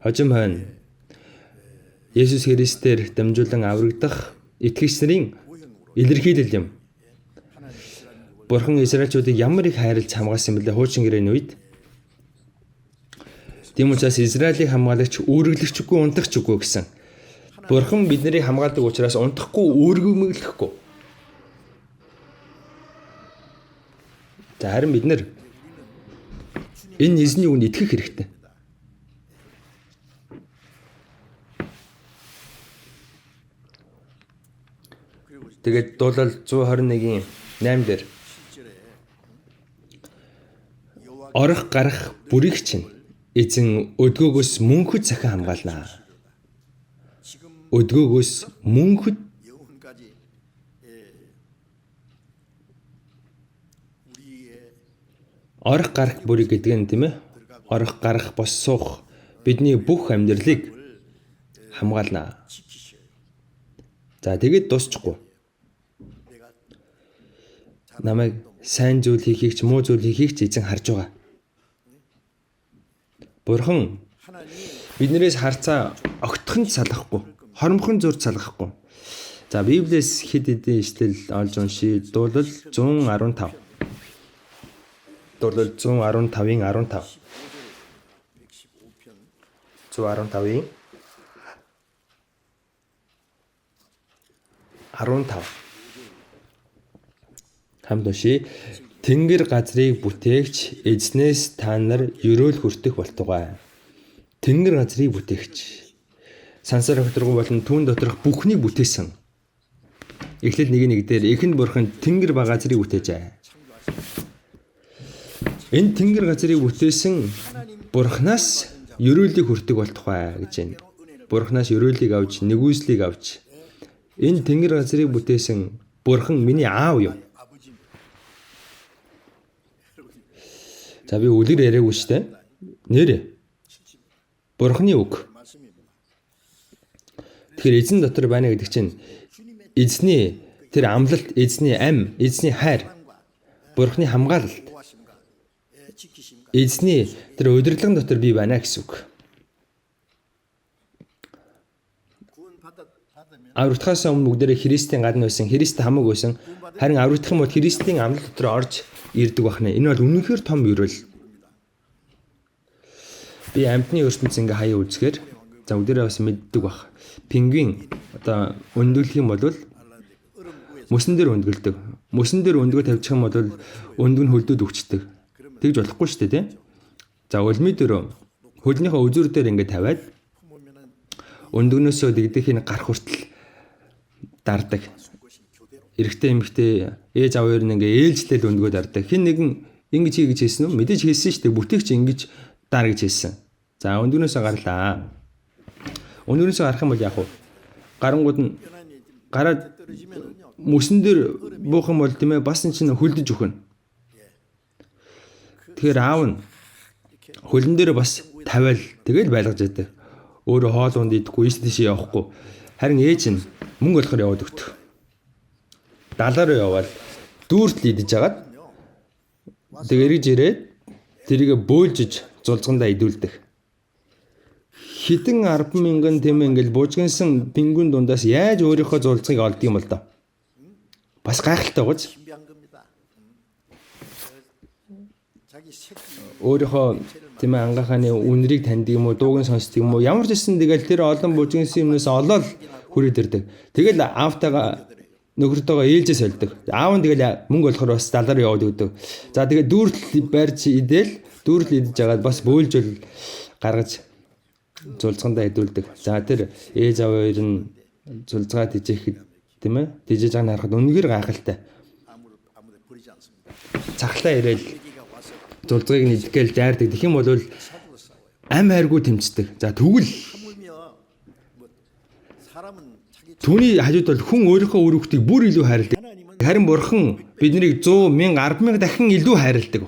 Хожим хойно Есүс Христээр дамжуулан аврагдах итгэгч нарын илэрхийлэл юм. Бурхан Израильчуудыг ямар их хайрлаж хамгаалсан бэлээ хуучин гэрээний үед. Тийм учраас Израилийг хамгаалагч үүрэглэгчгүй унтахчгүй гэсэн. Бурхан биднийг хамгаалдаг учраас унтахгүй үүргэмэглэхгүй. За харин бид нэр энэ эзний үгэнд итгэх хэрэгтэй. Тэгээд дуулал 121-ийн 8 дээр орох гарах бүрийг чинь эзэн өдгөөгөөс мөнхөд захин хамгаалнаа. Өдгөөгөөс мөнхөд орох гарах бүрийг гэдэг нь тийм ээ. Орох гарах бос суух бидний бүх амьдралыг хамгаалнаа. За тэгээд дуусчихгүй. Намайг сайн зүйл хийхийг ч муу зүйл хийхийг ч эзэн харж байгаа. Бурхан биднээс харцаа огтхон ч салгахгүй, хоромхон зурж салгахгүй. За Библиэс хэд хэдэн ишлэл олж уншия. Дуулал 115. Дуулал 115-ын 15. 115-ын 15. Хамт уншия. Тэнгэр газрыг бүтээгч эзнээс та нар ерөөл хүртэх болтугай. Тэнгэр газрыг бүтээгч. Сансар хөтргөн болон түүн доторх бүхнийг бүтээсэн. Эхлэл 1:1 дээр эхэнд бурхан тэнгэр ба газрыг бүтээжээ. Энэ тэнгэр газрыг бүтээсэн бурханаас ерөөлийг хүртэх болтугай гэж байна. Бурханаас ерөөлийг авч, нэгүслийг авч энэ тэнгэр газрыг бүтээсэн бурхан миний аав юм. За би үлгэр яриаггүй шүү дээ. Нэрээ. Бурханы үг. Тэгэхээр эзэн дотор байна гэдэг чинь эзний тэр амлалт, эзний ам, эзний хайр, Бурханы хамгаалалт, эзний тэр удирдлага дотор би байна гэсэн үг. Аврагдахаас өмнө бүгдээрээ Христийн гадна байсан, Христ хамаг байсан. Харин аврагдах юм бол Христийн амлалт дотор орж ирдэг бахна. Энэ бол үнэнхээр том ерөөл. Би амьтны ертөнц ингээ хаяа үзэхээр за бүгдээрээ бас мэддэг бах. Пингвин одоо өндөглөх юм бол мөсөн дээр өндгөлдөг. Мөсөн дээр өндгөө тавьчих юм бол өндөг нь хөлдөөд өгчдөг. Тэгж болохгүй шүү дээ, тийм? За улмын дээр хөлнийхөө өзүр дээр ингээ тавиад өндгөнөөсөө дэгдэх энэ гарах хүртэл дардаг. Эрэгтэй эмэгтэй ээж аав хоёр нь ингээ ээлжлэл өндгөө дардаг. Хин нэгэн ингэж хий гэж хэлсэн үү? Мэдээж хэлсэн шүү дээ. Бүтээгч ингэж дар гэж хэлсэн. За өндгөнөөсөө гарлаа. Өндгөнөөсөө гарах юм бол яах вэ? Гарангууд нь гараад мөсөн дээр буух юм бол тийм ээ бас эн чинь хөлдөж өгнө. Тэгэхээр аав нь хөлн дээр бас тавиал тэгэл байлгаж яадаг. Өөрөө хоол унд идэхгүй, ийш тийш явахгүй. Харин ээж нь мөнгө олохоор яваад өгдөг. Далаа руу явбал дүүртэл идэж хагаад тэг эргэж ирээд тэрийг бөөлжиж зулцгандаа идүүлдэг. Хэдэн 10,000 тийм ингээл буужгинсан пингвин дундаас яаж өөрийнхөө зулцгийг олдог юм бол доо. Бас гайхалтай гоц. Өөрийнхөө тийм ангааханы үнрийг таньдаг юм уу, дууг нь сонсдог юм уу, ямар ч гэсэн тэгэл тэр олон буужгинсан юмнаас олоод хүрээд ирдэг. Тэгэл аавтайгаа нөхөртөөгөө ээлжээ сольдог. Аав нь тэгэл мөнгө олохоор бас далаар яваад өгдөг. За тэгээд дүүртэл барьж идэл, дүүртэл идэж жагаад бас бөөлжөл гаргаж зулцгандаа идүүлдэг. За тэр ээж аав хоёр нь зулцгаа тижээхэд тийм ээ тижээж байгааг нь харахад үнэхээр гайхалтай. Цахлаа ирээл зулцгыг нь идэх гээл дайрдаг. Тэгэх юм бол ам хайргүй тэмцдэг. За тэгвэл түүний хажууд бол хүн өөрийнхөө үр хүүхдийг бүр илүү хайрладаг. Харин бурхан биднийг 100, 1000, 10,000 дахин илүү хайрладаг.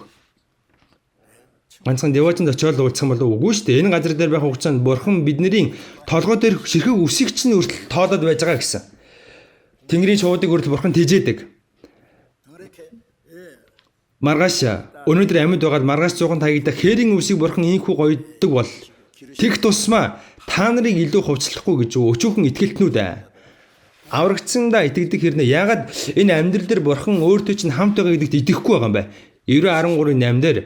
Ганцхан девоочонд очиод уулзах юм бол үгүй шүү дээ. Энэ газар дээр байх хугацаанд бурхан бидний толгой дээр ширхэг үсийг чинь хүртэл тоолоод байж байгаа гэсэн. Тэнгэрийн шуудыг хүртэл бурхан тэжээдэг. Маргааш өнөөдөр амьд байгаад маргааш 100 таягдах хээрийн үсийг бурхан ийхүү гоёддог бол тэг тусмаа та нарыг илүү хувцлахгүй гэж өчүүхэн итгэлтнүүд ээ. Аврагдсандаа итгэдэг хэрнээ яагаад энэ амьдрал дээр бурхан өөртөө чинь хамт байгаа гэдэгт итгэхгүй байгаа юм бэ? Еврей 13:8 дээр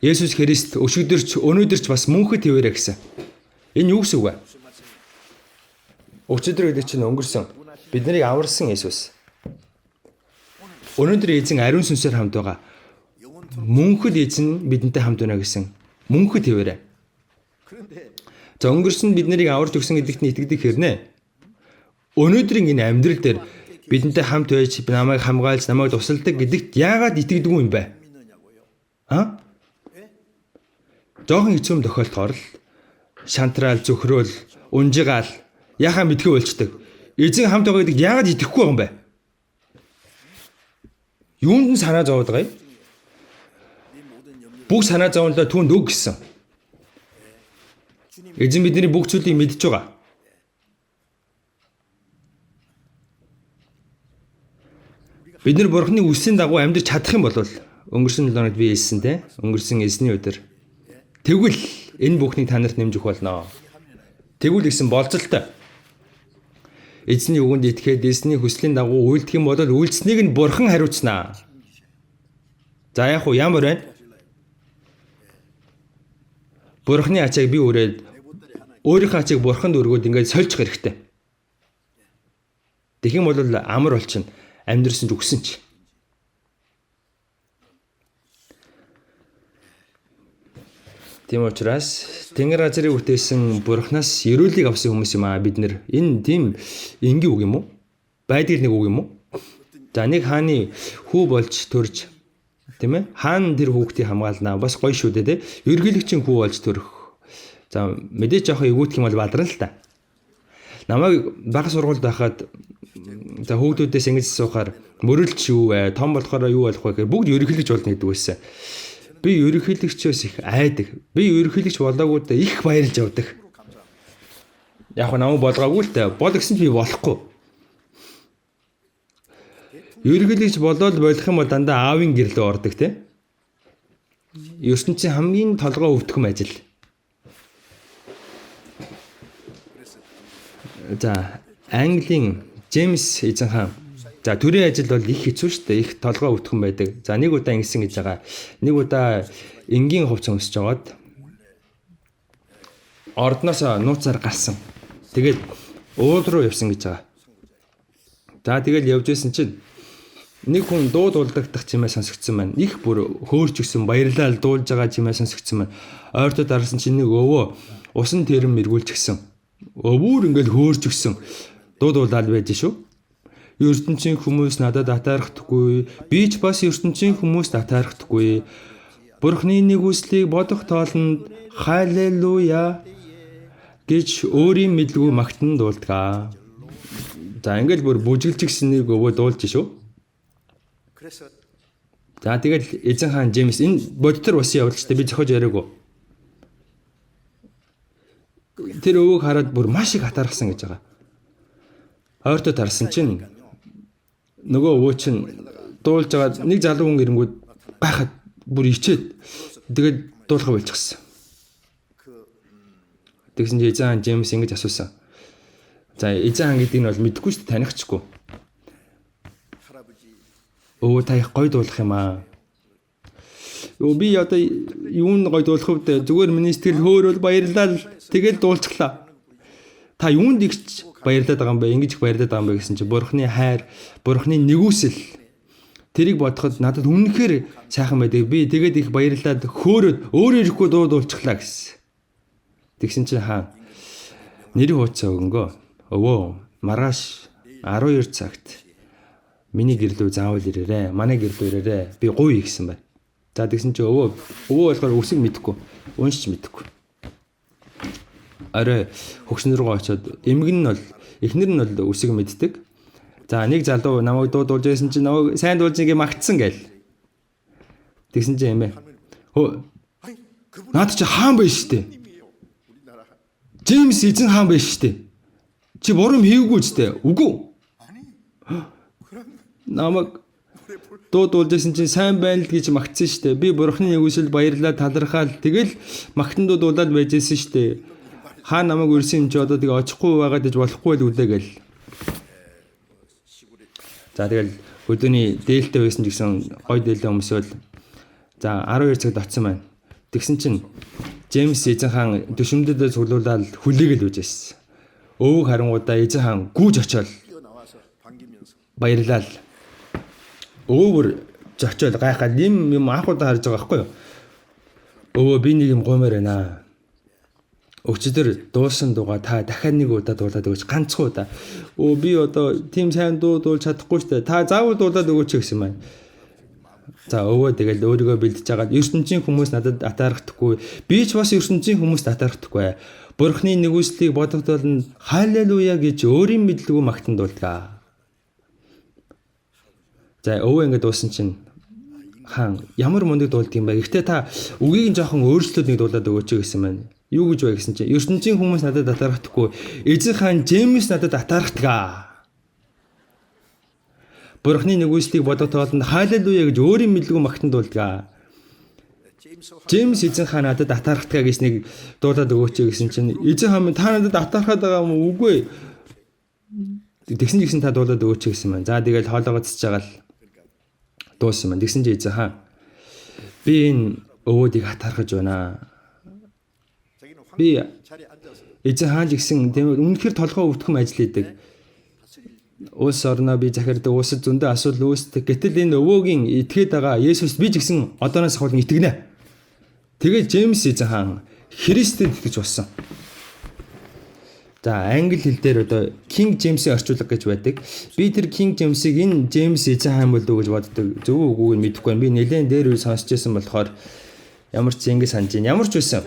Есүс Христ өшигдөрч өнөөдөрч бас мөнхөд хэвээрээ гэсэн. Энэ юу гэсэн үг вэ? Өчигдөр гэдэг чинь өнгөрсөн. Бид нарыг аварсан Есүс. Өнөөдөр эзэн ариун сүнсээр хамт байгаа. Мөнхөд эзэн бидэнтэй хамт байна гэсэн. Мөнхөд хэвээрээ. За өнгөрсөн бид нарыг аварч өгсөн гэдэгт нь итгэдэг хэрнээ. Өнөөдрийн энэ амьдрал дээр бидэнтэй хамт байж намайг хамгаалж намайг тусалдаг гэдэгт яагаад итгэдэггүй юм бэ? А? Жохон хэцүү юм тохиолдохоор л шантраал, зөвхөрөөл, унжигаал яхаа мэдхээ болчдөг. Эзэн хамт байгаа гэдэгт яагаад итгэхгүй байгаа юм бэ? Юунд нь санаа зовоод байгаа юм? Бүх санаа зовлоо түүнд өг гэсэн. Эзэн бидний бүх зүйлийг мэдж байгаа. Бид нар Бурхны үсийн дагуу амьдарч чадах юм бол өнгөрсөн 7 хоногт би хэлсэн те. Өнгөрсөн эзний өдөр. Тэгвэл энэ бүхнийг та нарт нэмж өгөх болно. Тэгвэл гэсэн болцолтой. Эзний үгэнд итгээд эзний хүслийн дагуу үйлдэх юм бол үйлдсэнийг нь Бурхан хариуцнаа. За яг уу ямар байна? Бурхны ачааг би үрээд өөрийнхөө ачааг Бурханд өргөөд ингээд сольж хэрэгтэй. Тэгэх юм бол амар болчихно. Амьдрсан ч үгсэн ч. Тийм учраас Тэнгэр газрыг бүтээсэн Бурханаас ерөөлийг авсан хүмүүс юм аа бид нэр. Энэ тийм энгийн үг юм уу? Байдаг нэг үг юм уу? За нэг хааны хүү болж төрж тийм ээ? Хаан тэр хүүхдийг хамгаалнаа. Бас гоё шүү дээ, тийм. Ерөнхийлөгчийн хүү болж төрөх. За мэдээж жоох эвгүйдэх юм бол бадран л та. Намайг бага сургуульд байхад за хүүхдүүдээс ингэж асуухаар мөрөлч юу вэ? Том болохоор юу болох вэ гэхээр бүгд ерөнхийлөгч болно гэдэг байсан. Би ерөнхийлөгчөөс их айдаг. Би ерөнхийлөгч болоогүйдээ их баярлж явдаг. Яг нь намайг болгоогүй л дээ. Бол гэсэн чи би болохгүй. Ерөнхийлөгч болоод болох юм бол дандаа аавын гэрлөө ордог те. ертөнцийн хамгийн толгой өвдөхөм ажил. За Английн Джеймс эзэн хаан. За төрийн ажил бол их хэцүү шүү дээ. Их толгой өвдөхөн байдаг. За нэг удаа ингэсэн гэж байгаа. Нэг удаа энгийн хувцас өмсөж жагаад ордноос нууцаар гарсан. Тэгээд уул руу явсан гэж байгаа. За тэгэл явж байсан чинь нэг хүн дуу дуулдагдах чимээ сонсогдсон байна. Их бүр хөөрч гисэн баярлал дуулж байгаа чимээ сонсогдсон байна. Ойртод дарсан чинь нэг өвөө усан тэрэм мэргүүлж гисэн. Өвүүр ингээл хөөрч гисэн дуу дуулаад байж шүү. Ертөнцийн хүмүүс надад атаархдаггүй. Би ч бас ертөнцийн хүмүүст атаархдаггүй. Бурхны нэгүслийг бодох тоолонд халелуя гэж өөрийн мэдлгүй магтан дуулдаг. За ингээл бүр бүжиглж гисэн нэг өвөө дуулж шүү. За тэгэл эзэн хаан Джеймс энэ бодтор усын явдал ч би зохиож яриаггүй. Тэр өвөөг хараад бүр маш их атаархсан гэж байгаа. Ойртоо тарсан чинь нөгөө өвөө чинь дуулж байгаа нэг залуу хүн ирэнгүүд гайхаад бүр ичээд тэгээд дуулахаа болчихсон. Тэгсэн чинь эзэн хаан Джеймс ингэж асуусан. За эзэн хаан гэдгийг нь бол мэдэхгүй шүү дээ, танихгүй. Өө та их гоё дуулах юм аа. Өө би одоо юун гоё дуулах вэ? Зүгээр миний сэтгэл хөөрөөл баярлал тэгэл дуулчихлаа. Та юунд их баярлаад байгаа юм бэ? Ингэж их баярлаад байгаа юм бэ гэсэн чинь Бурхны хайр, Бурхны нэгүсэл тэрийг бодоход надад үнэхээр сайхан байдаг. Би тэгээд их баярлаад хөөрөөд өөрөө ирэхгүй дуу дуулчихлаа гэсэн. Тэгсэн чинь хаан нэрийн хуудасаа өгөнгөө. Өвөө маргааш 12 цагт миний гэрлүү заавал ирээрээ. Манай гэрлүү ирээрээ. Би гуй гэсэн байна. За тэгсэн чинь өвөө болохоор үсэг мэдэхгүй, уншиж мэдэхгүй. Орой хөгшин рүүгээ очиод эмгэн нь бол эхнэр нь бол үсэг мэддэг. За нэг залуу намайг дуу дуулж байсан чинь намайг сайн дуулж нэгэ магтсан гээл. Тэгсэн чинь эмээ. Хөө наад чи хаан байж штэ. Джеймс эзэн хаан байж штэ. Чи буруу хийгээгүй ч дээ. Үгүй. Намайг дуу дуулжсэн чинь сайн байна л гэж магтсан штэ. Би бурхны нэгүсэл баярлаа талархаал тэгэл магтан дуу дуулаад байжсэн штэ. Хаан намайг өрсөн юм чи одоо тэгээ очихгүй байгаад гэж болохгүй л үлээ гээл. За тэгэл өдөөний дээлтэй байсан ч гэсэн гой дээлээ өмсөөл. За 12 цагт очсон байна. Тэгсэн чинь Джеймс эзэн хаан төшөмдөдөө цуглуулаад хүлээгээл үжсэн. Өвөг харангуудаа эзэн хаан гүүж очиод баярлал. Өвөө бүр зочиод гайхаад юм юм анх удаа харж байгаа байхгүй юу? Өвөө би нэг юм гуймаар байна. Өчигдөр дуусан дууга та дахиад нэг удаа дуулаад өгөөч ганцхан удаа. Өө би одоо тийм сайн дуу дуулж чадахгүй штэ. Та заавал дуулаад өгөөч гэсэн маань. За өвөө тэгэл өөрийгөө бэлдэж агаад ертөнцийн хүмүүс надад атаархдаггүй. Би ч бас ертөнцийн хүмүүст атаархдаггүй. Бурхны нэгүслийг бодох тул нь халелуя гэж өөрийн мэдлгүй магтан дуулдаг. За өвөө ингэ дуусан чинь хаан ямар мундаг дуулдаг юм бэ? Гэхдээ та үгийг нь жоохон өөрчлөөд нэг дуулаад өгөөч гэсэн маань. Юу гэж вэ гэсэн чинь ертөнцийн хүмүүс надад атаархдаггүй. Эзэн хаан Джеймс надад атаархдаг. Бурхны нэгүслийг бодох тоолонд халелуя гэж өөрийн мэдлгүй магтан дуулдаг. Джеймс эзэн хаан надад атаархтгаа гэж нэг дуулаад өгөөч гэсэн чинь эзэн хаан минь та надад атаархаад байгаа юм уу? Үгүй. Тэгсэн ч гэсэн та дуулаад өгөөч гэсэн маань. За тэгэл хоолоогоо цэцэж байгаа л дуулсан маань. Тэгсэн чинь эзэн хаан би энэ өвөөдийг атаархаж байна. Би эзэн хаан ч гэсэн тийм үнэхээр толгой өвдөхөм ажил хийдэг. Улс орноо би захирдаг, улсад зөндөө асуудал үүсдэг. Гэтэл энэ өвөөгийн итгээд байгаа Есүс би ч гэсэн одооноос ахуулан итгэнэ. Тэгээд Джеймс эзэн хаан Христэд итгэж болсон. За англи хэл дээр одоо King James-ийн орчуулга гэж байдаг. Би тэр King James-ийг энэ James эзэн хаан болов уу гэж боддог. Зөв үгүйг нь мэдэхгүй байна. Би нэлээд дээр үе сонсч байсан болохоор ямар ч ингэ санаж байна. Ямар ч байсан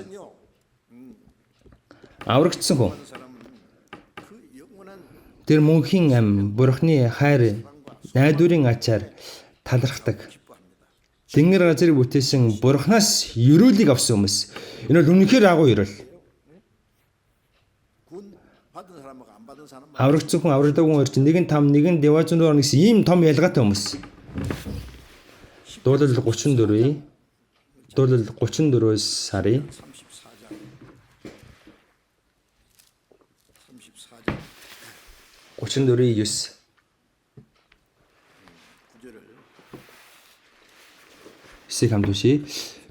аврагдсан хүн. Тэр мөнхийн ам Бурхны хайр найдварын ачаар талархдаг. Тэнгэр газрыг бүтээсэн Бурханаас ерөөлийг авсан хүмүүс. Энэ бол үнэхээр агуу ерөөл. Аврагдсан хүн аврагдаагүй хүн хоёр чинь нэг нь там, нэг нь деваа зүүн рүү орно гэсэн ийм том ялгаатай хүмүүс. Дуулал 34-ийн Дуулал 34-өөс сарын 34-ийн 9. Эсийг хамт уншъя.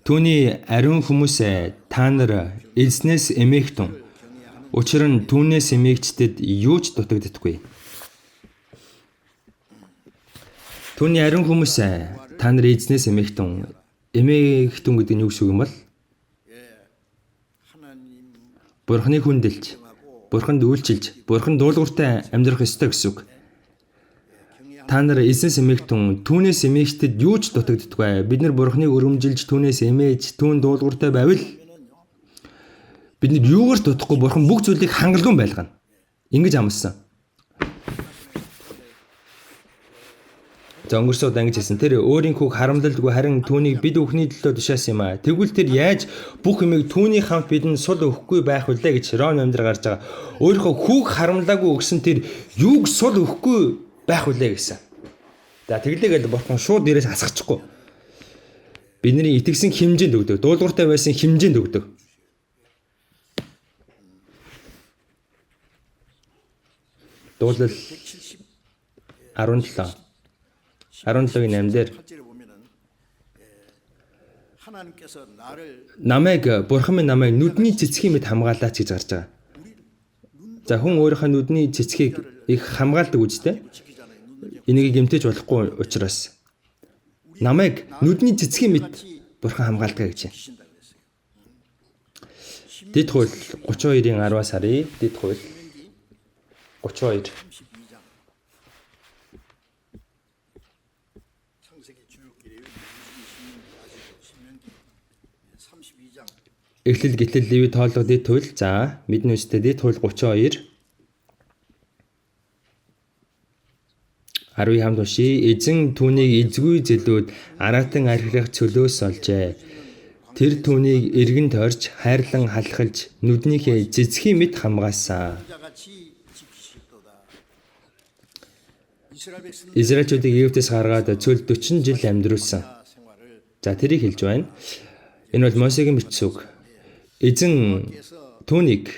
Түүний ариун хүмүүсээ та нар эзнээс эмээгтэн. Учир нь түүнээс эмээгчдэд юу ч дутагддаггүй. Түүний ариун хүмүүсээ та нар эзнээс эмээгтэн. Эмээгтэн гэдэг нь юу гэсэн үг юм бол? Бурхныг хүндэлж, Бурханд үйлчилж, Бурхан дуулууртай амьдрах ёстой гэсэн үг. Та нар эзнээс эмээгтэн, түүнээс эмээгчдэд юу ч дутагддаггүй. Бид нар Бурхныг өрөмжилж, түүнээс эмээж, түүн дуулууртай байвал бид нар юугаар ч дутахгүй Бурхан бүх зүйлийг хангалуун байлгана. Ингэж амласан. За өнгөрсөн удаа ингэж хэлсэн. Тэр өөрийн хүүг харамлалгүй харин түүнийг бид бүхний төлөө тушаасан юм аа. Тэгвэл тэр яаж бүх юмыг түүний хамт бидэнд сул өгөхгүй байх вүлээ гэж Ром номдэр гарч байгаа. Өөрийнхөө хүүг харамлаагүй өгсөн тэр юуг сул өгөхгүй байх вүлээ гэсэн. За тэглээгээл Бурхан шууд нэрээс асгачихгүй. Бидний итгэсэн хэмжээнд өгдөг. Дуулууртай байсан хэмжээнд өгдөг. Дуулал 17. 17-ийн 8 дээр намайг Бурхан минь намайг нүдний цэцгийн мэт хамгаалаач гэж гарч байгаа. За хүн өөрийнхөө нүдний цэцгийг их хамгаалдаг үстэй. Энийг гэмтэж болохгүй учраас намайг нүдний цэцгийн мэт Бурхан хамгаалдаг гэж байна. Дэд хууль 32-ийн 10-аас харъя. Дэд хууль 32. Эхлэл гэтэл Леви тоолго дэд хууль. За мэднэ үстэй дэд хууль 32. 10-ыг хамт уншъя. Эзэн түүнийг эзгүй зэлүүд араатан архирах цөлөөс олжээ. Тэр түүнийг эргэн тойрч хайрлан халахалж нүднийхээ цэцгийн мэт хамгаалсан. Израильчуудыг Египтээс гаргаад цөл 40 жил амьдруулсан. За тэрийг хэлж байна. Энэ бол Мосегийн бичсэн үг. Эзэн түүнийг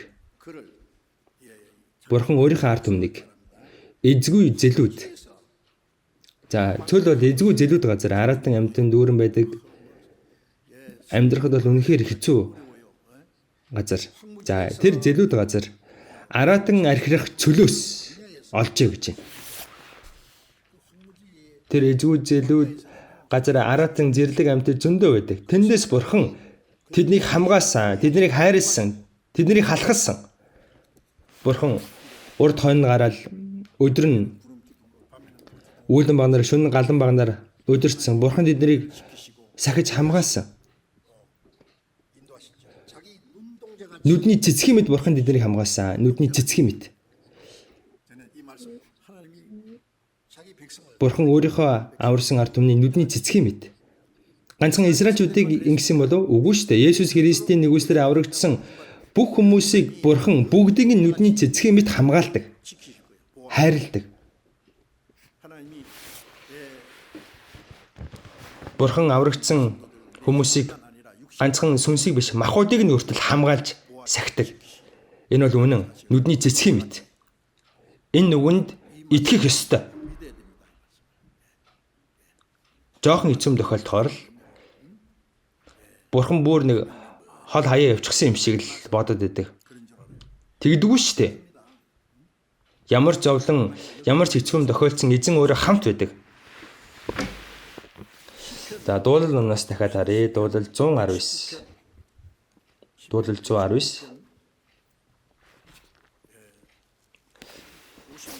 Бурхан өөрийнхөө ард түмнийг эзгүй зэлүүд. За цөл бол эзгүй зэлүүд газар араатан амьтан дүүрэн байдаг. Амьдрахад бол үнэхээр хэцүү газар. За тэр зэлүүд газар араатан архирах цөлөөс олжээ гэж байна. Тэр эзгүй зэлүүд газар араатан зэрлэг амьтад зөндөө байдаг. Тэндээс Бурхан тэднийг хамгаалсан, тэднийг хайрлсан, тэднийг халахалсан. Бурхан урд хойно гараад өдөр нь үүлэн багнаар шөнө галан багнаар өдөртсөн. Бурхан тэднийг сахиж хамгаалсан. Нүдний цэцгийн мэт Бурхан тэднийг хамгаалсан. Нүдний цэцгийн мэт. Бурхан өөрийнхөө аварсан ард түмний нүдний цэцгийн мэт. Ганцхан Израильчуудыг ингэсэн болов үгүй шүү дээ. Есүс Христийн нэгүслээр аврагдсан бүх хүмүүсийг Бурхан бүгдийг нь нүдний цэцгийн мэт хамгаалдаг. Хайрладаг. Бурхан аврагдсан хүмүүсийг ганцхан сүнсийг биш махуудыг нь хүртэл хамгаалж сахидаг. Энэ бол үнэн. Нүдний цэцгийн мэт. Энэ нүгэнд итгэх ёстой. Жохон хэцүү тохиолдохоор л Бурхан бүр нэг хол хаяа явчихсан юм шиг л бодод байдаг. Тэгдэггүй шүү дээ. Ямар зовлон, ямар ч хэцүү тохиолдсон эзэн өөрөө хамт байдаг. За дуулал номноос дахиад харъя. Дуулал 119. Дуулал 119.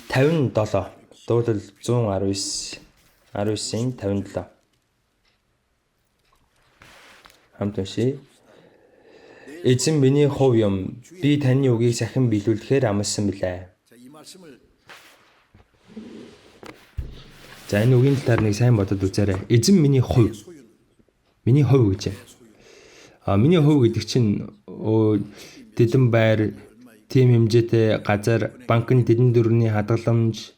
57. Дуулал 119. 19-ийн 57. Хамт уншъя. Эзэн миний хувь юм. Би таны үгийг сахин биелүүлэхээр амласан билээ. За энэ үгийн талаар нэг сайн бодод үзээрэй. Эзэн миний хувь. Миний хувь гэж. А миний хувь гэдэг чинь тэдэн байр, тийм хэмжээтэй газар, банкны тэдэн дөрвний хадгаламж.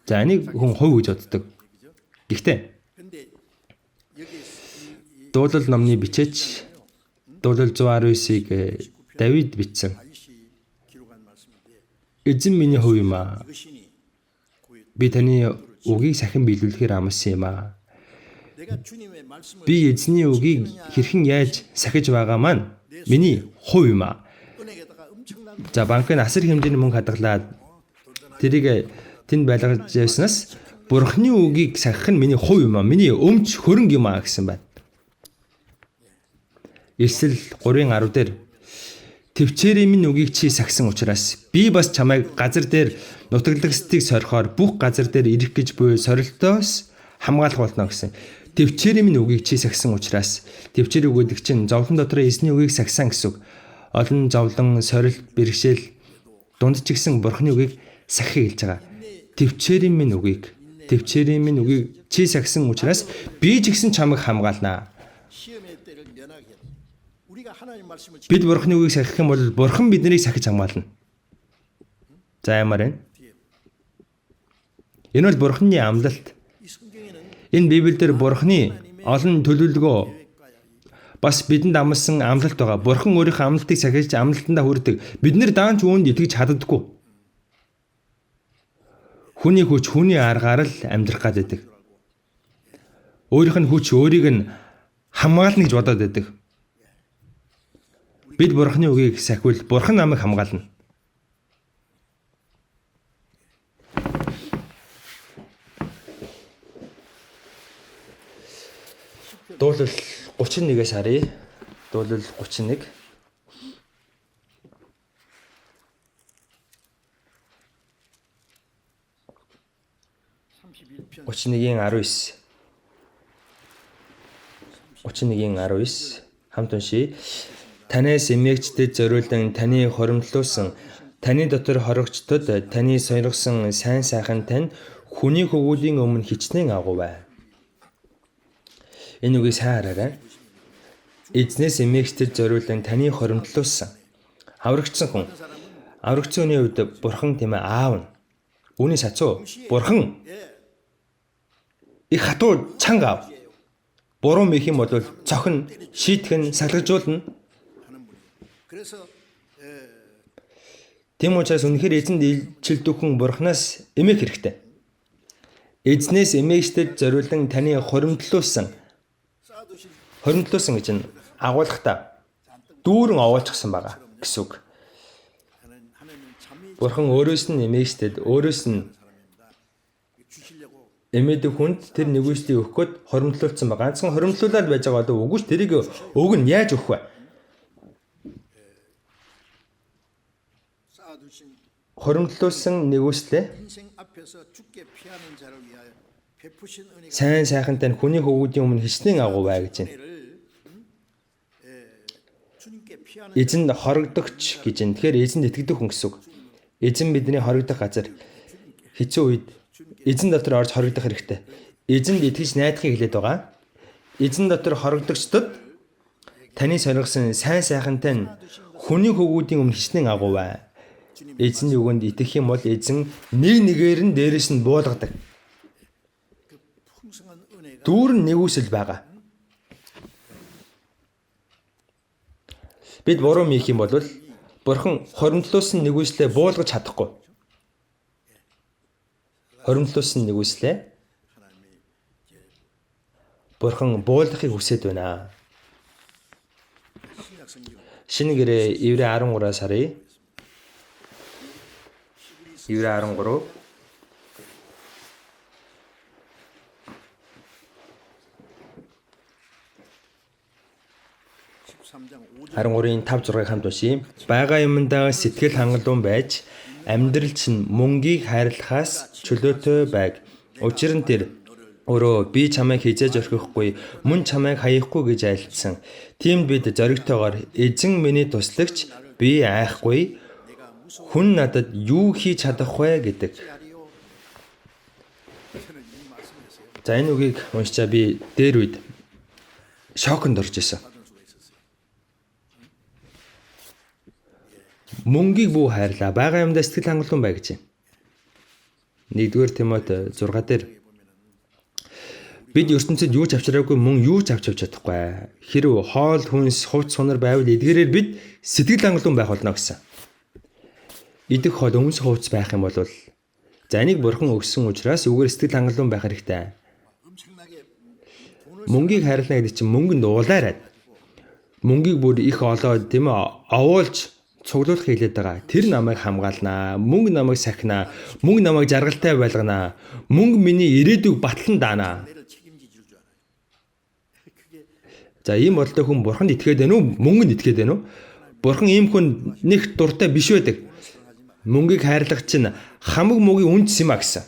За энийг хүн хувь гэж боддог. Гэхдээ дуулал номны бичээч дуулал 119-ийг Давид бичсэн. Эзэн миний хувь юм аа. Би таны үгийг сахин биелүүлэхээр амласан юм аа. Би эзний үгийг хэрхэн яаж сахиж байгаа маань миний хувь юм аа. За банк нь асар хэмжээний мөнгө хадгалаад тэрийг тэнд байлгаж явснаас Бурхны үгийг сахих нь миний хувь юм аа. Миний өмч хөрөнгө юм аа гэсэн байна. Эсэл 3:10 дээр төвчээрийн минь үгийг чи сахисан учраас би бас чамайг газар дээр нутаглагсдыг сорихоор бүх газар дээр ирэх гэж буй сорилтоос хамгаалах болно гэсэн. Төвчээрийн минь үгийг чи сахисан учраас төвчээр үг гэдэг чинь зовлон дотор эзний үгийг сахисан гэсэн үг. Олон зовлон, сорилт, бэрхшээл дунд ч гэсэн Бурхны үгийг сахихыг хэлж байгаа. Төвчээрийн минь үгийг, төвчээрийн минь үгийг чи сахисан учраас би ч гэсэн чамайг хамгаалнаа. Бид Бурхны үгийг сахих юм бол Бурхан биднийг сахиж хамгаална. За ямар вэ? Энэ бол Бурхны амлалт. Энэ Библиэлд Бурхны олон төлөвлөгөө бас бидэнд амласан амлалт байгаа. Бурхан өөрийнхөө амлалтыг сахиж амлалтандаа хүрдэг. Бид нэр даанч үүнд итгэж чаддаггүй. Хүний хүч хүний аргаар л амьдрах гад байдаг. Өөрийнх нь хүч өөрийг нь хамгаална гэж бодоод байдаг. Бид Бурханы үгийг сахивал Бурхан намайг хамгаална. Дуулал 31-ээс харъя. Дуулал 31. 31-ийн 19. 31-ийн 19 хамт уншъя. Танаас эмээгчдэд зориулан таны хоримтлуулсан таны дотор хорогчдод таны сойргосон сайн сайхан тань хүний хөвгүүлийн өмнө хичнээн агуу бай. Энэ үгийг сайн хараарай. Эзнээс эмээгчдэд зориулан таны хоримтлуулсан аврагдсан хүн. Аврагдсан хүний хувьд Бурхан тийм аав нь. Үүний сацуу Бурхан их хатуу чанга аав. Буруу мэх юм бол цохин, шийтгэн, салгажуулна. Тийм учраас үнэхээр эзэнд илчилдэг хүн Бурханаас эмээх хэрэгтэй. Эзнээс эмээгчдэд зориулан таны хоримтлуулсан. Хоримтлуулсан гэж нь агуулгатай дүүрэн овоолчихсан байгаа гэсэн үг. Бурхан өөрөөс нь эмээгчдэд өөрөөс нь эмээдэг хүнд тэр нэгүслийг өгөх гээд хоримтлуулсан байгаа. Ганцхан хоримтлуулаад байж байгаа болов үгүй ч тэрийг өгнө яаж өгөх вэ? Хоримтлуулсан нэгүслээ сайн сайхантай хүний хөвгүүдийн өмнө хичнээн агуу бай гэж байна. Эзэнд хорогдогч гэж байна. Тэгэхээр эзэнд итгэдэг хүн гэсэн үг. Эзэн бидний хорогдох газар. Хэцүү үед эзэн дотор орж хорогдох хэрэгтэй. Эзэнд итгэж найдахыг хэлээд байгаа. Эзэн дотор хорогдогчдод таны сонирхсан сайн сайхантай нь хүний хөвгүүдийн өмнө хичнээн агуу бай. Эзэн үгэнд итгэх юм бол эзэн нэг нэгээр нь дээрэс нь буулгадаг. Дүүрэн нигүүлсэл байгаа. Бид буруу мийх юм бол Бурхан хоримтлуулсан нигүүлслээ буулгаж чадахгүй. Хоримтлуулсан нигүүлслээ Бурхан буулгахыг хүсэж байна. Шинэ гэрээ Еврей 13-аас харъя. Еврей 13. 13-ын 5 6-ыг хамт уншийе. Байгаа юмдаа сэтгэл хангалуун байж амьдрал чинь мөнгийг хайрлахаас чөлөөтэй байг. Учир нь тэр өөрөө би чамайг хизээж орхихгүй, мөн чамайг хаяхгүй гэж айлдсан. Тиймд бид зоригтойгоор эзэн миний туслагч би айхгүй. Хүн надад юу хийж чадах вэ гэдэг. За энэ үгийг уншчаа би дээр үед шоконд орж исэн. Мөнгийг бүү хайрлаа. Байгаа юмдаа сэтгэл хангалуун бай гэж. 1-р Тимот 6 дээр бид ертөнцид юу ч авчираагүй мөн юу ч авч явж чадахгүй. Хэрв хоол хүнс хувц сунар байвал эдгээрээр бид сэтгэл хангалуун байх болно гэсэн. Идэх хоол өмсөх хувц байх юм бол за энийг бурхан өгсөн учраас үгээр сэтгэл хангалуун байх хэрэгтэй. Мөнгийг хайрлана гэдэг чинь мөнгөнд уулаарай. Мөнгийг бүр их олоод тийм ээ овоолж цуглуулах хэлээд байгаа. Тэр намайг хамгаалнаа. Мөнгө намайг сахинаа. Мөнгө намайг жаргалтай байлганаа. Мөнгө миний ирээдүйг батлан даанаа. За ийм бодлоо хүн бурханд итгээд байна уу? Мөнгөнд итгээд байна уу? Бурхан ийм хүн нэг дуртай биш байдаг. Мөнгийг хайрлах чинь хамаг мөгийн үндэс юм а гэсэн.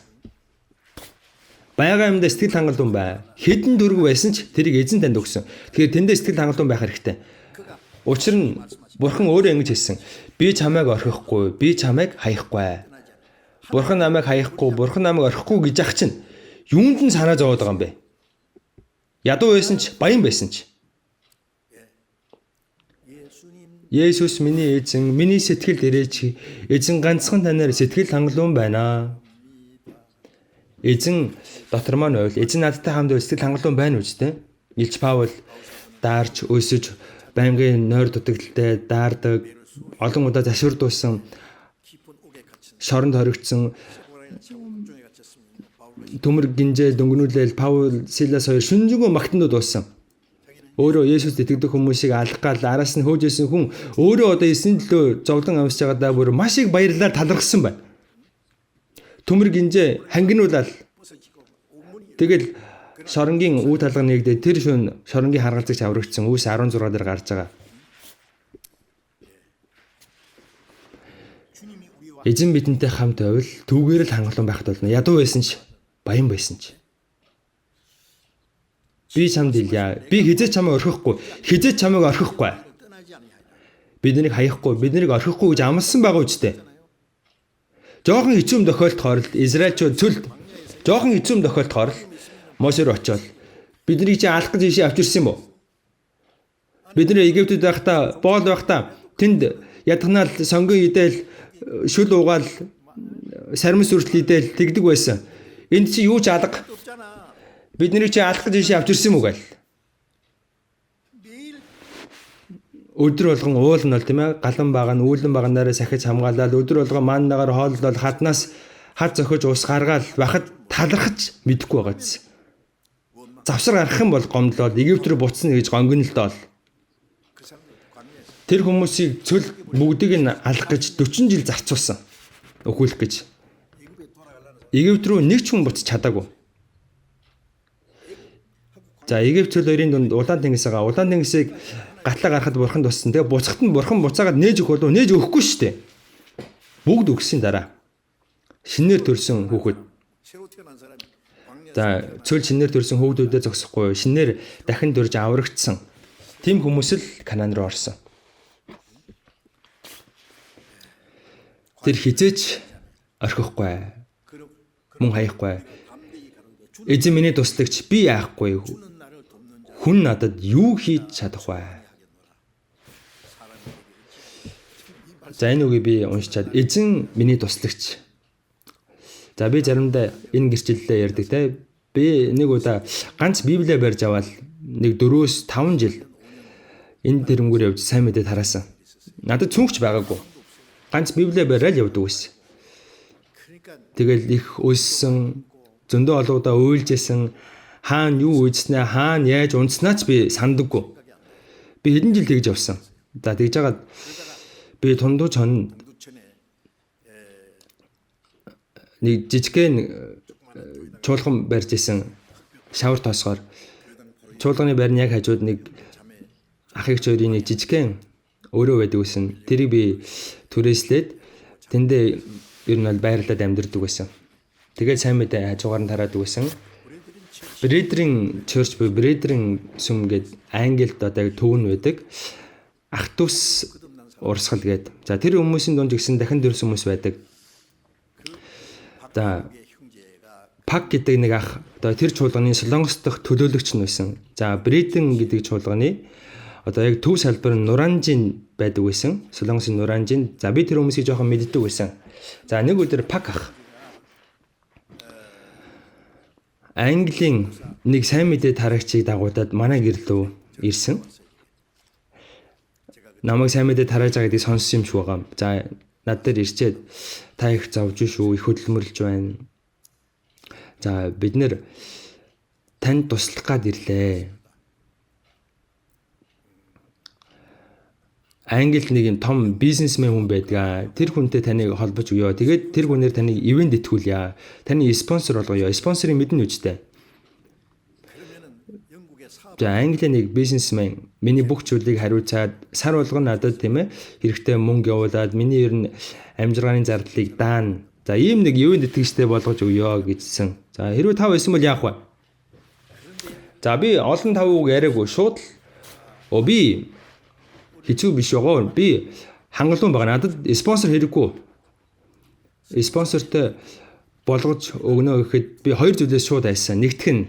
Байгаа юмдаа сэтгэл хангалуун бай. Хэдэн дөрөв байсан ч тэрийг эзэн танд өгсөн. Тэгэхээр тэндээ сэтгэл хангалуун байх хэрэгтэй. Учир нь Бурхан өөрөө ингэж хэлсэн. Би чамайг орхихгүй, би чамайг хаяхгүй. Бурхан намайг хаяхгүй, Бурхан намайг орхихгүй гэж ах чинь юунд нь санаа зовоод байгаа юм бэ? Ядуу байсан ч, баян байсан ч. Есүс миний эзэн, миний сэтгэлд ирээч. Эзэн ганцхан танаар сэтгэл хангалуун байна. Эзэн дотор маань байвал эзэн надтай хамт байвал сэтгэл хангалуун байна үстэй. Илч Паул даарч өсөж байнгын нойр дутагдaltaй даардаг, олон удаа зашуурдуулсан, шоронд хоригдсон, төмөр гинжээ дөнгөнүүлээл Паул Силас хоёр шүнжэнгөө магтанд дууссан. Өөрөө Есүст итгэдэг хүмүүсийг алах гал араас нь хөөж исэн хүн өөрөө одоо эсний төлөө зовлон амсж байгаадаа бүр маш их баярлалаа талархсан байна. Төмөр гинжээ хангинуулаад тэгэл шоронгийн үе талга нэгдээ тэр шүн шоронгийн харгалзагч аврагдсан үүс 16 дээр гарч байгаа. Эзэн бидэнтэй хамт байвал түүгээр л хангалуун байхад болно. Ядуу байсан ч баян байсан ч. Би чамд хэлье. Би хизээ чамайг орхихгүй. Хизээ чамайг орхихгүй. Бид нарыг хаяхгүй, бид нарыг орхихгүй гэж амласан байгаа үстэй. Жохон хэцүү тохиолдохоор л Израильчууд цөлд жохон хэцүү тохиолдохоор л Мосер очоод биднийг чи алах гэж ийшээ авчирсан юм уу? Бид нэр Египтэд байхдаа, боол байхдаа тэнд ядхнаал сонгон идээл шүл угаал сармис үртэл идээл тэгдэг байсан. Энд чи юу ч алга. Бид нарыг чи алах гэж ийшээ авчирсан юм уу гээл. Өдөр болгон уул нь бол тийм ээ галан баг нь үүлэн багнаараа сахиж хамгаалаад өдөр болгон маннагаар хооллол хаднаас хад зохиж ус гаргаал бахад талархаж мэдэхгүй байгаа гэсэн. Завсар гарах юм бол гомдлоод Египт рүү буцна гэж гонгинолдоол. Тэр хүмүүсийг цөл бүгдийг нь алах гэж 40 жил зарцуулсан. Өхүүлэх гэж. Египт рүү нэг ч хүн буцаж чадаагүй. За Египт цөл хоёрын дунд Улаан тэнгис байгаа. Улаан тэнгисийг гатлаа гарахад бурхан туссан. Тэгээ буцахад нь бурхан буцаагаад нээж өгөх болов нээж өгөхгүй шүү дээ. Бүгд өгсөн дараа шинээр төрсэн хүүхэд. За цөл шинээр төрсэн хүүхдүүдээ зогсохгүй шинээр дахин төрж аврагдсан. Тийм хүмүүс л Канаан руу орсон. Тэр хизээч орхихгүй. Мөн хаяхгүй. Эзэн миний туслагч би яахгүй. Хүн надад юу хийж чадах вэ? За энэ үгийг би уншичаад эзэн миний туслагч. За би заримдаа энэ гэрчлэлээ ярьдаг те. Би нэг удаа ганц Библиэ барьж аваад нэг 4-5 жил энэ тэрнгүүр явж сайн мэдээ тараасан. Надад цүнхч байгаагүй. Ганц Библиэ бариад явдаг байсан. Тэгэл их өссөн, зөндөө олоудаа уйлжсэн, хаана юу үйдснээ, хаана яаж унтснаа ч би сандаггүй. Би хэдэн жил тэгж явсан. За тэгж жагаад би тундууч хон нэг жижигхэн чуулган барьж исэн шавар тосгоор чуулганы байрны яг хажууд нэг ах эгч хоёрын нэг жижигхэн өөрөө байдаг байсан. Тэрийг би түрээслээд тэндээ ер нь бол байрлаад амьдардаг байсан. Тэгээд сайн мэдээ хажуугаар нь тараадаг байсан. Brethren Church буюу Brethren сүм гээд Англид одоо төв нь байдаг. Ах дүүс урсгал гээд. За тэр хүмүүсийн дунд гэсэн дахин дөрс хүмүүс байдаг. За Пак гэдэг нэг ах одоо тэр чуулганы Солонгос дахь төлөөлөгч нь байсан. За Brethren гэдэг чуулганы одоо яг төв салбар нь Нуранжин байдаг байсан. Солонгосын Нуранжин. За би тэр хүмүүсийг жоохон мэддэг байсан. За нэг өдөр Пак ах Английн нэг сайн мэдээ тарагчийг дагуудад манай гэр лүү ирсэн. Намайг сайн мэдээ тарааж байгаа гэдгийг сонссон юм шиг байгаа. За над дээр ирчээд та их зовж шүү, их хөдөлмөрлж байна. За бид нэр танд туслах гад ирлээ. Англид нэг юм том бизнесмен хүн байдаг. Тэр хүнтэй таныг холбож өгөө. Тэгээд тэр хүнээр таныг ивент итгүүлье. Таны спонсор болгоё. Спонсорыг мэднэ үстэй. За Английн нэг бизнесмен миний бүх зүйлийг хариуцаад сар болгон надад тийм хэрэгтэй мөнгө явуулаад миний ер нь амжиргааны зардлыг даана. За ийм нэг ивент итгэжтэй болгож өгөө гэжсэн. За хэрвээ та байсан бол яах вэ? За би олон тав үг яриаггүй шууд л би хэцүү биш байгаа. Би хангалуун байгаа. Надад спонсор хэрэггүй. Спонсортой болгож өгнө гэхэд би хоёр зүйлээс шууд айсан. Нэгдэх нь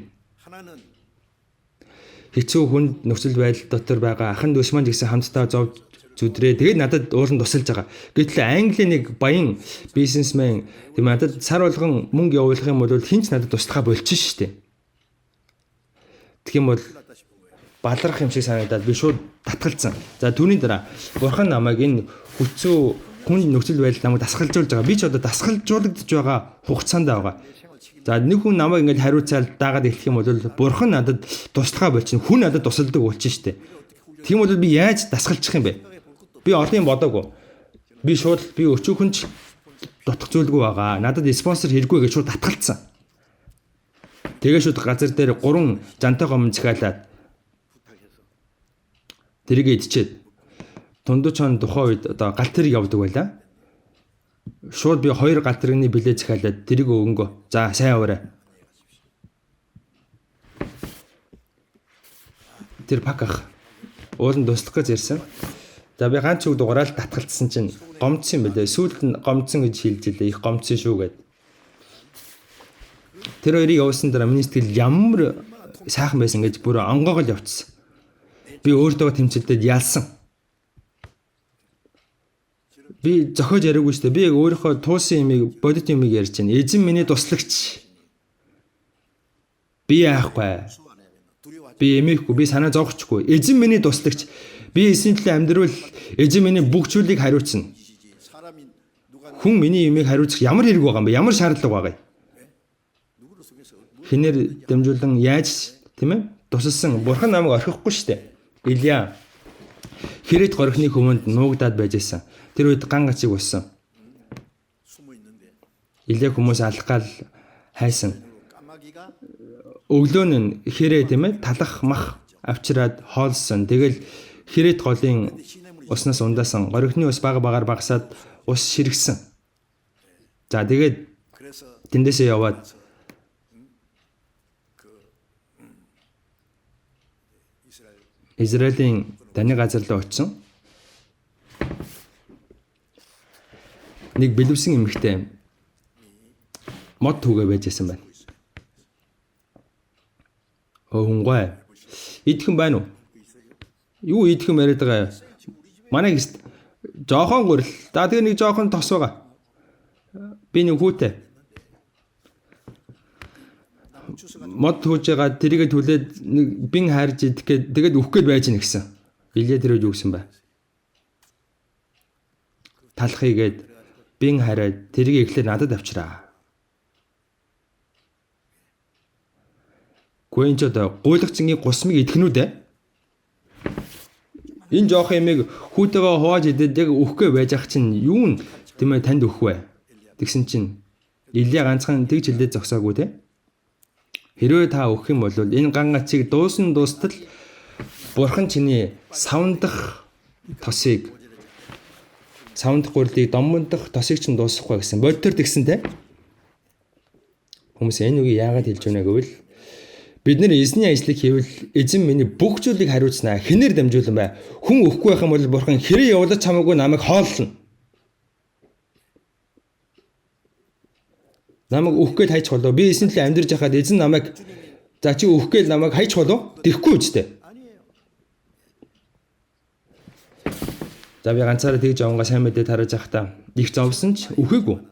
хэцүү хүнд нөхцөл байдал дотор байгаа ахын дүүс маань гэсэн хамтдаа зовж зүдрээ. Тэгээд надад уулан тусалж байгаа. Гэтэл Английн нэг баян бизнесмен тийм надад сар болгон мөнгө явуулах юм бол хэн ч надад туслахаа болчих шүү дээ. Тэгэх юм бол баларх юм шиг санагдаад би шууд татгалцсан. За түүний дараа бурхан намайг энэ хүчүү хүн нөхцөл байдал намайг дасгалжуулж байгаа. Би ч одоо дасгалжуулагдж байгаа хугацаанд байгаа. За нэг хүн намайг ингэж хариуцаал даагаад эхлэх юм бол бурхан надад туслахаа болчихно. Хүн надад тусалдаг болчих штэ. Тийм бол би яаж дасгалчих юм бэ? Би олон юм бодоогүй. Би шууд би өчүүхэн ч дутах зүйлгүй байгаа. Надад спонсор хэрэггүй гэж шууд татгалцсан. Тэгээ шууд газар дээр 3 жантай гом захиалаад тэрийг идчихэд тундучон тухайн үед одоо галт тэрэг явдаг байлаа. Шууд би 2 галт тэрэгний билет захиалаад тэрийг өгөнгөө. За сайн яваарай. Тэр пак ах ууланд туслах гэж ирсэн. За би ганц үг дугаараал татгалцсан чинь гомдсон юм билээ. Сүүлд нь гомдсон гэж хэлж илээ. Их гомдсон шүү гэд. Тэр хоёрыг явуулсан дараа миний сэтгэл ямар сайхан байсан гэж бүр онгоогол явчихсан. Би өөртөө тэмцэлдээд ялсан. Би зохиож яриаггүй шүү дээ. Би яг өөрийнхөө туусан юмыг, бодит юмыг ярьж байна. Эзэн миний туслагч. Би яахгүй. Би эмээхгүй, би санаа зовхчихгүй. Эзэн миний туслагч. Би эсийн төлөө амьдрал эзэн миний бүх зүйлийг хариуцна. Хүн миний юмыг хариуцах ямар хэрэг байгаа юм бэ? Ямар шаардлага байгаа юм? Хинээр дамжуулан яаж тийм ээ? Тусалсан. Бурхан намайг орхихгүй шүү дээ. Илия Хэрэт горхны хүмүүнд нуугдаад байж исэн. Тэр үед ган гачиг уссан. Илия хүмүүс алах гал хайсан. Өглөө нь хэрээ тийм ээ талах мах авчираад хоолсон. Тэгэл Хэрэт голын уснаас ундаасан. Горхны ус бага багаар багасаад ус ширгсэн. За тэгээд тэндээсээ яваад Израилийн даны газар руу очсон. Нэг бэлэвсэн эмэгтэй мод түүгээ байж исэн байна. Хөнгой. Идэх юм байна уу? Юу идэх юм яриад байгаа юм? Манай гист жоохон гурил. За тэгээ нэг жоохон тос байгаа. Би нэг хүүтэй. Мод түүж байгаа тэрийгэ түлээд нэг бин хайрж идэх гээд тэгээд үхэх гээд байж гэнэ гэсэн. Илия тэр үед юу гэсэн бэ? Талах хийгээд бин хараад тэрийг эхлээд надад авчираа. Гүй энэ ч одоо гуйлагчингийн гусмыг идэх нү дээ. Энэ жоох ямыг хүүтэйгээ хувааж идээд яг үхэхгүй байж ах чинь юу н тийм ээ танд өгөх вэ? Тэгсэн чинь Илия ганцхан тэгж хэлээд зогсоогүй те. Хэрвээ та өгөх юм бол энэ ган гацыг дуусан дуустал бурхан чиний савндах тосыг савндах гурилыг домондох тосыг чинь дуусгахгүй гэсэн. Бодтор тэгсэн те. Хүмүүс энэ үгийг яагаад хэлж байна гэвэл бид нэр эзний ажлыг хийвэл эзэн миний бүх зүйлийг хариуцнаа. Хинээр дамжуулан бай. Хүн өгөхгүй байх юм бол бурхан хэрэг явуулаж хамаагүй намайг хооллоно. Намайг өөх гээд хайчих болов. Би эзэн төлөө амьдарч байхад эзэн намайг за чи өөх гээд намайг хайчих болов? Тэхгүй үстэй. За би ганцаараа тэгж явангаа сайн мэдээ тарааж байхдаа их зовсон ч үхээгүй.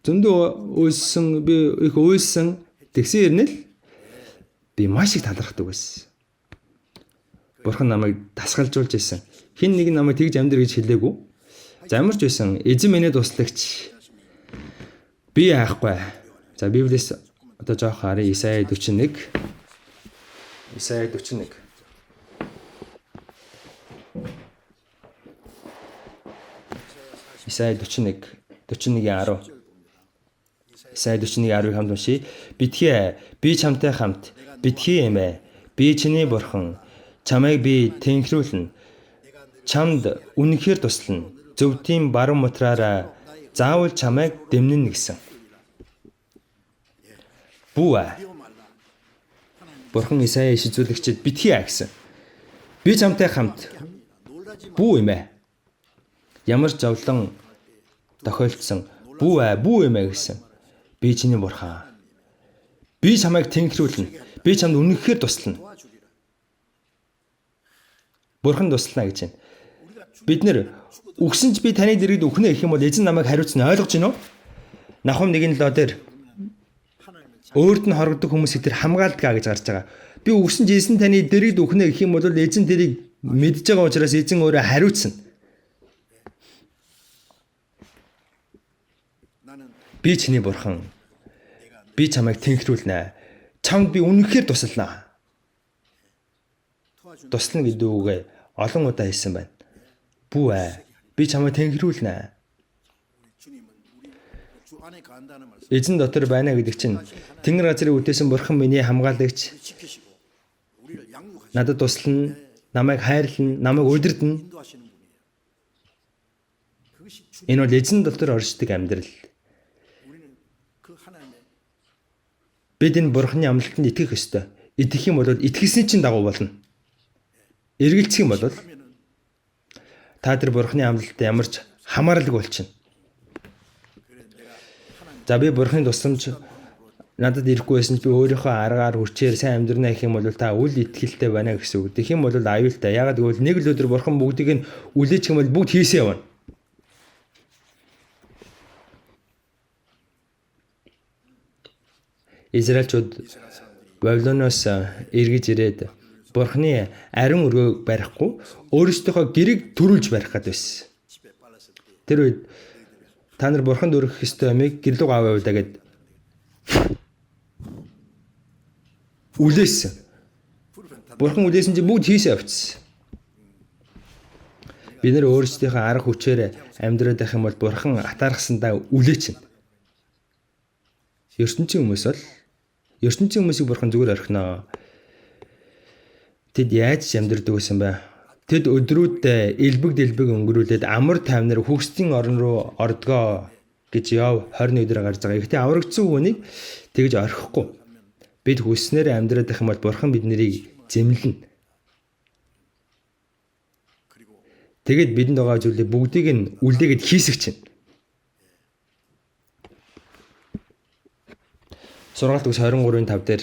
Зөндөө уйлсан, би их уйлсан. Тэгсэн хэрнээ л би маш их талархдаг байсан. Бурхан намайг дасгалжуулж исэн. Хин нэг намайг тэгж амьдр гэж хэлээгүй. За ямар ч байсан эзэн миний туслагч. Би яахгүй. За Библиэс одоо жоох харъя. Исая 41. Исая 41. Исая 41 41-ийн 10. Исая 41-ийн 10-ыг хамт уншъя. Битгий би чамтай хамт. Битгий эмээ. Би чиний бурхан. Чамайг би тэнхрүүлнэ. Чамд үнэхээр туслана. Зөвдийн баруун мутраараа заавал чамайг дэмнэнэ гэсэн. Бүү аа. Бурхан Исая иш үзүүлэгчид битгий аа гэсэн. Би чамтай хамт. Бүү эмээ. Ямар зовлон тохиолдсон бүү аа бүү эмээ гэсэн. Би чиний бурхан. Би чамайг тэнхрүүлнэ. Би чамд үнэхээр туслана. Бурхан туслана гэж байна. Бид нэр үгсэн ч би таны дэргэд үхнэ гэх юм бол эзэн намайг хариуцна ойлгож байна уу? Нахум 1:7 дээр өөрд нь хорогдох хүмүүсийг тэр хамгаалдаг гэж гарч байгаа. Би үгсэн ч эзэн таны дэргэд үхнэ гэх юм бол эзэн тэрийг мэдж байгаа учраас эзэн өөрөө хариуцна. Би чиний бурхан. Би чамайг тэнхрүүлнэ. Чамд би үнэхээр туслана. Туслана гэдэг үгээ олон удаа хэлсэн байна. Бүү ээ. Би чамайг тэнхрүүлнэ. Эзэн дотор байна гэдэг чинь Тэнгэр газрыг бүтээсэн бурхан миний хамгаалагч. Надад туслана, намайг хайрлана, намайг удирдана. Энэ бол эзэн дотор оршдог амьдрал. Бид энэ бурханы амлалтанд итгэх ёстой. Итгэх юм бол итгэсний чинь дагуу болно. Эргэлзэх юм бол та тэр бурханы амлалтад ямар ч хамааралгүй болчихно. За би бурханы тусламж надад ирэхгүй байсан ч би өөрийнхөө аргаар хүчээр сайн амьдрна гэх юм бол та үл итгэлтэй байна гэсэн үг. Тэгэх юм бол аюултай. Яагаад гэвэл нэг л өдөр бурхан бүгдийг нь үлээчих юм бол бүгд хийсэн явна. Израильчууд Вавилоноос эргэж ирээд бурханы ариун өргөөг барихгүй өөрсдийнхөө гэрийг төрүүлж барих гээд байсан. Тэр үед та нар бурханд өргөх ёстой юмыг гэр лүү аваа явуулаа гэд үлээсэн. Бурхан үлээсэн чинь бүгд хийсэн явчихсан. Бид нар өөрсдийнхөө арга хүчээр амьдраад байх юм бол бурхан атаархсандаа үлээчин. Ертөнцийн хүмүүс бол ертөнцийн хүмүүсийг бурхан зүгээр орхино. Тэд яаж ч амьдрдаг байсан бэ? Тэд өдрүүд элбэг дэлбэг өнгөрүүлээд амар тайвнаар хөгсдийн орон руу ордгоо гэж Йов 21 дээр гарч байгаа. Гэхдээ аврагдсан хүнийг тэгж орхихгүй. Бид хүснээр амьдраад байх юм бол бурхан биднийг зэмлэнэ. Тэгэд бидэнд байгаа зүйлийг бүгдийг нь үлдээгээд хийсэх чинь. Сургаалт үгс 23-ын 5 дээр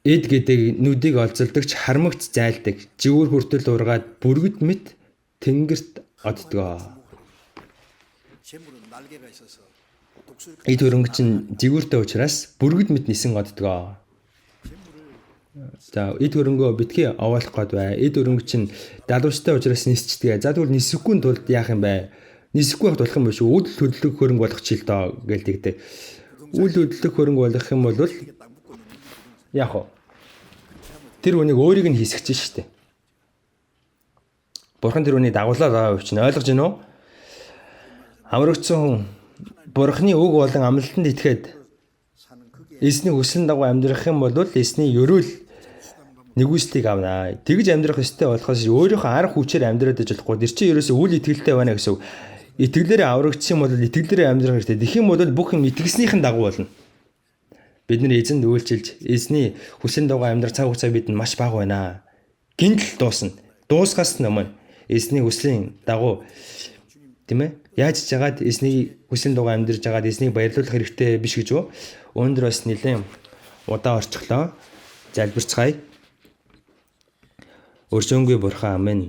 эд гэдэг нүдийг олзолдогч хармагц зайлдаг, жигүүр хүртэл ургаад бүргэд мэт тэнгэрт оддгоо. 재물은 날개가 있어서 Эд хөрөнгө чинь жигүүртэй учраас бүргэд мэт нисэн оддгоо. За, эд хөрөнгөө битгий овоолох гээд бай. Эд хөрөнгө чинь далууштай учраас нисчдэг. За, тэгвэл нисэхгүй тулд яах юм бэ? Нисэхгүй байх болох юм биш үү? Үл хөдлөх хөрөнгө болгочих л доо гэл тэгдэг. Үл хөдлөх хөрөнгө болгох юм бол яах вэ? Тэр хүнийг өөрийг нь хийсгэж штэ. Бурхан тэр хүнийг дагуулаад байгаа юм чинь ойлгож байна уу? Аврагдсан хүн Бурханы үг болон амлалтанд итгээд эзний хүслийн дагуу амьдрах юм бол эзний ерөөл нэгүслийг авнаа. Тэгж амьдрах ёстой болохоос өөрийнхөө арга хүчээр амьдраад иж болохгүй. Тэр чинь ерөөсөө үл итгэлтэй байна гэсэн үг. Итгэлээрээ аврагдсан юм бол итгэлээрээ амьдрах хэрэгтэй. Тэгэх юм бол бүх юм итгэснийхэн дагуу болно. Бид нэр эзэнд үйлчилж, эзний хүслийн дагуу амьдрах цаг хугацаа бидэнд маш бага байна. Гинтл дуусна. Дуусгаас өмнө эзний хүслийн дагуу, тийм ээ? Яаж ч жагаад эзний хүслийн дагуу амьдарч жагаад эзнийг баярлуулах хэрэгтэй биш гэж үү? Өндөр бас нэлээд удаан орчихлоо. Залбирцгаая. Өршөөнгүй Бурхан, амен.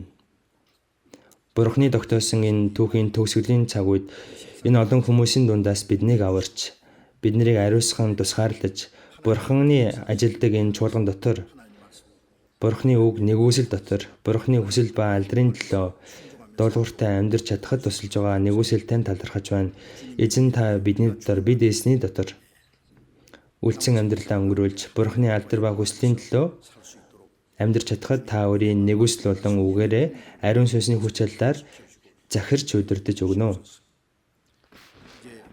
Бурхны тогтоосон энэ түүхийн төгсгөлийн цаг үед энэ олон хүмүүсийн дундаас биднийг аварч, бид нарыг ариусган тусгаарлаж, Бурханы ажилдаг энэ чуулган дотор, Бурхны үг нэгүсэл дотор, Бурхны хүсэл ба алдрын төлөө дуулууртай амьдрч чадахад тусалж байгаа нэгүсэл тань талархаж байна. Эзэн, та бидний дотор, бид эзний дотор үлдсэн амьдралаа өнгөрүүлж, Бурхны алдар ба хүслийн төлөө амьдрч чадахад та өөрийн нэгүсэл болон үгээрээ ариун сүнсний хүч чадлаар захирч удирдах өгнө.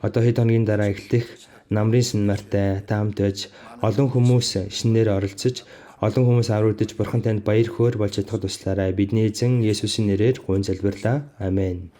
Одоо хэд хоногийн дараа эхлэх намрын семинартай та хамт байж, олон хүмүүс шинээр оролцож, олон хүмүүс аврагдаж, Бурхан танд баяр хөөр болж чадахад туслаарай. Бидний эзэн Есүсийн нэрээр гуйн залбирлаа. Амен.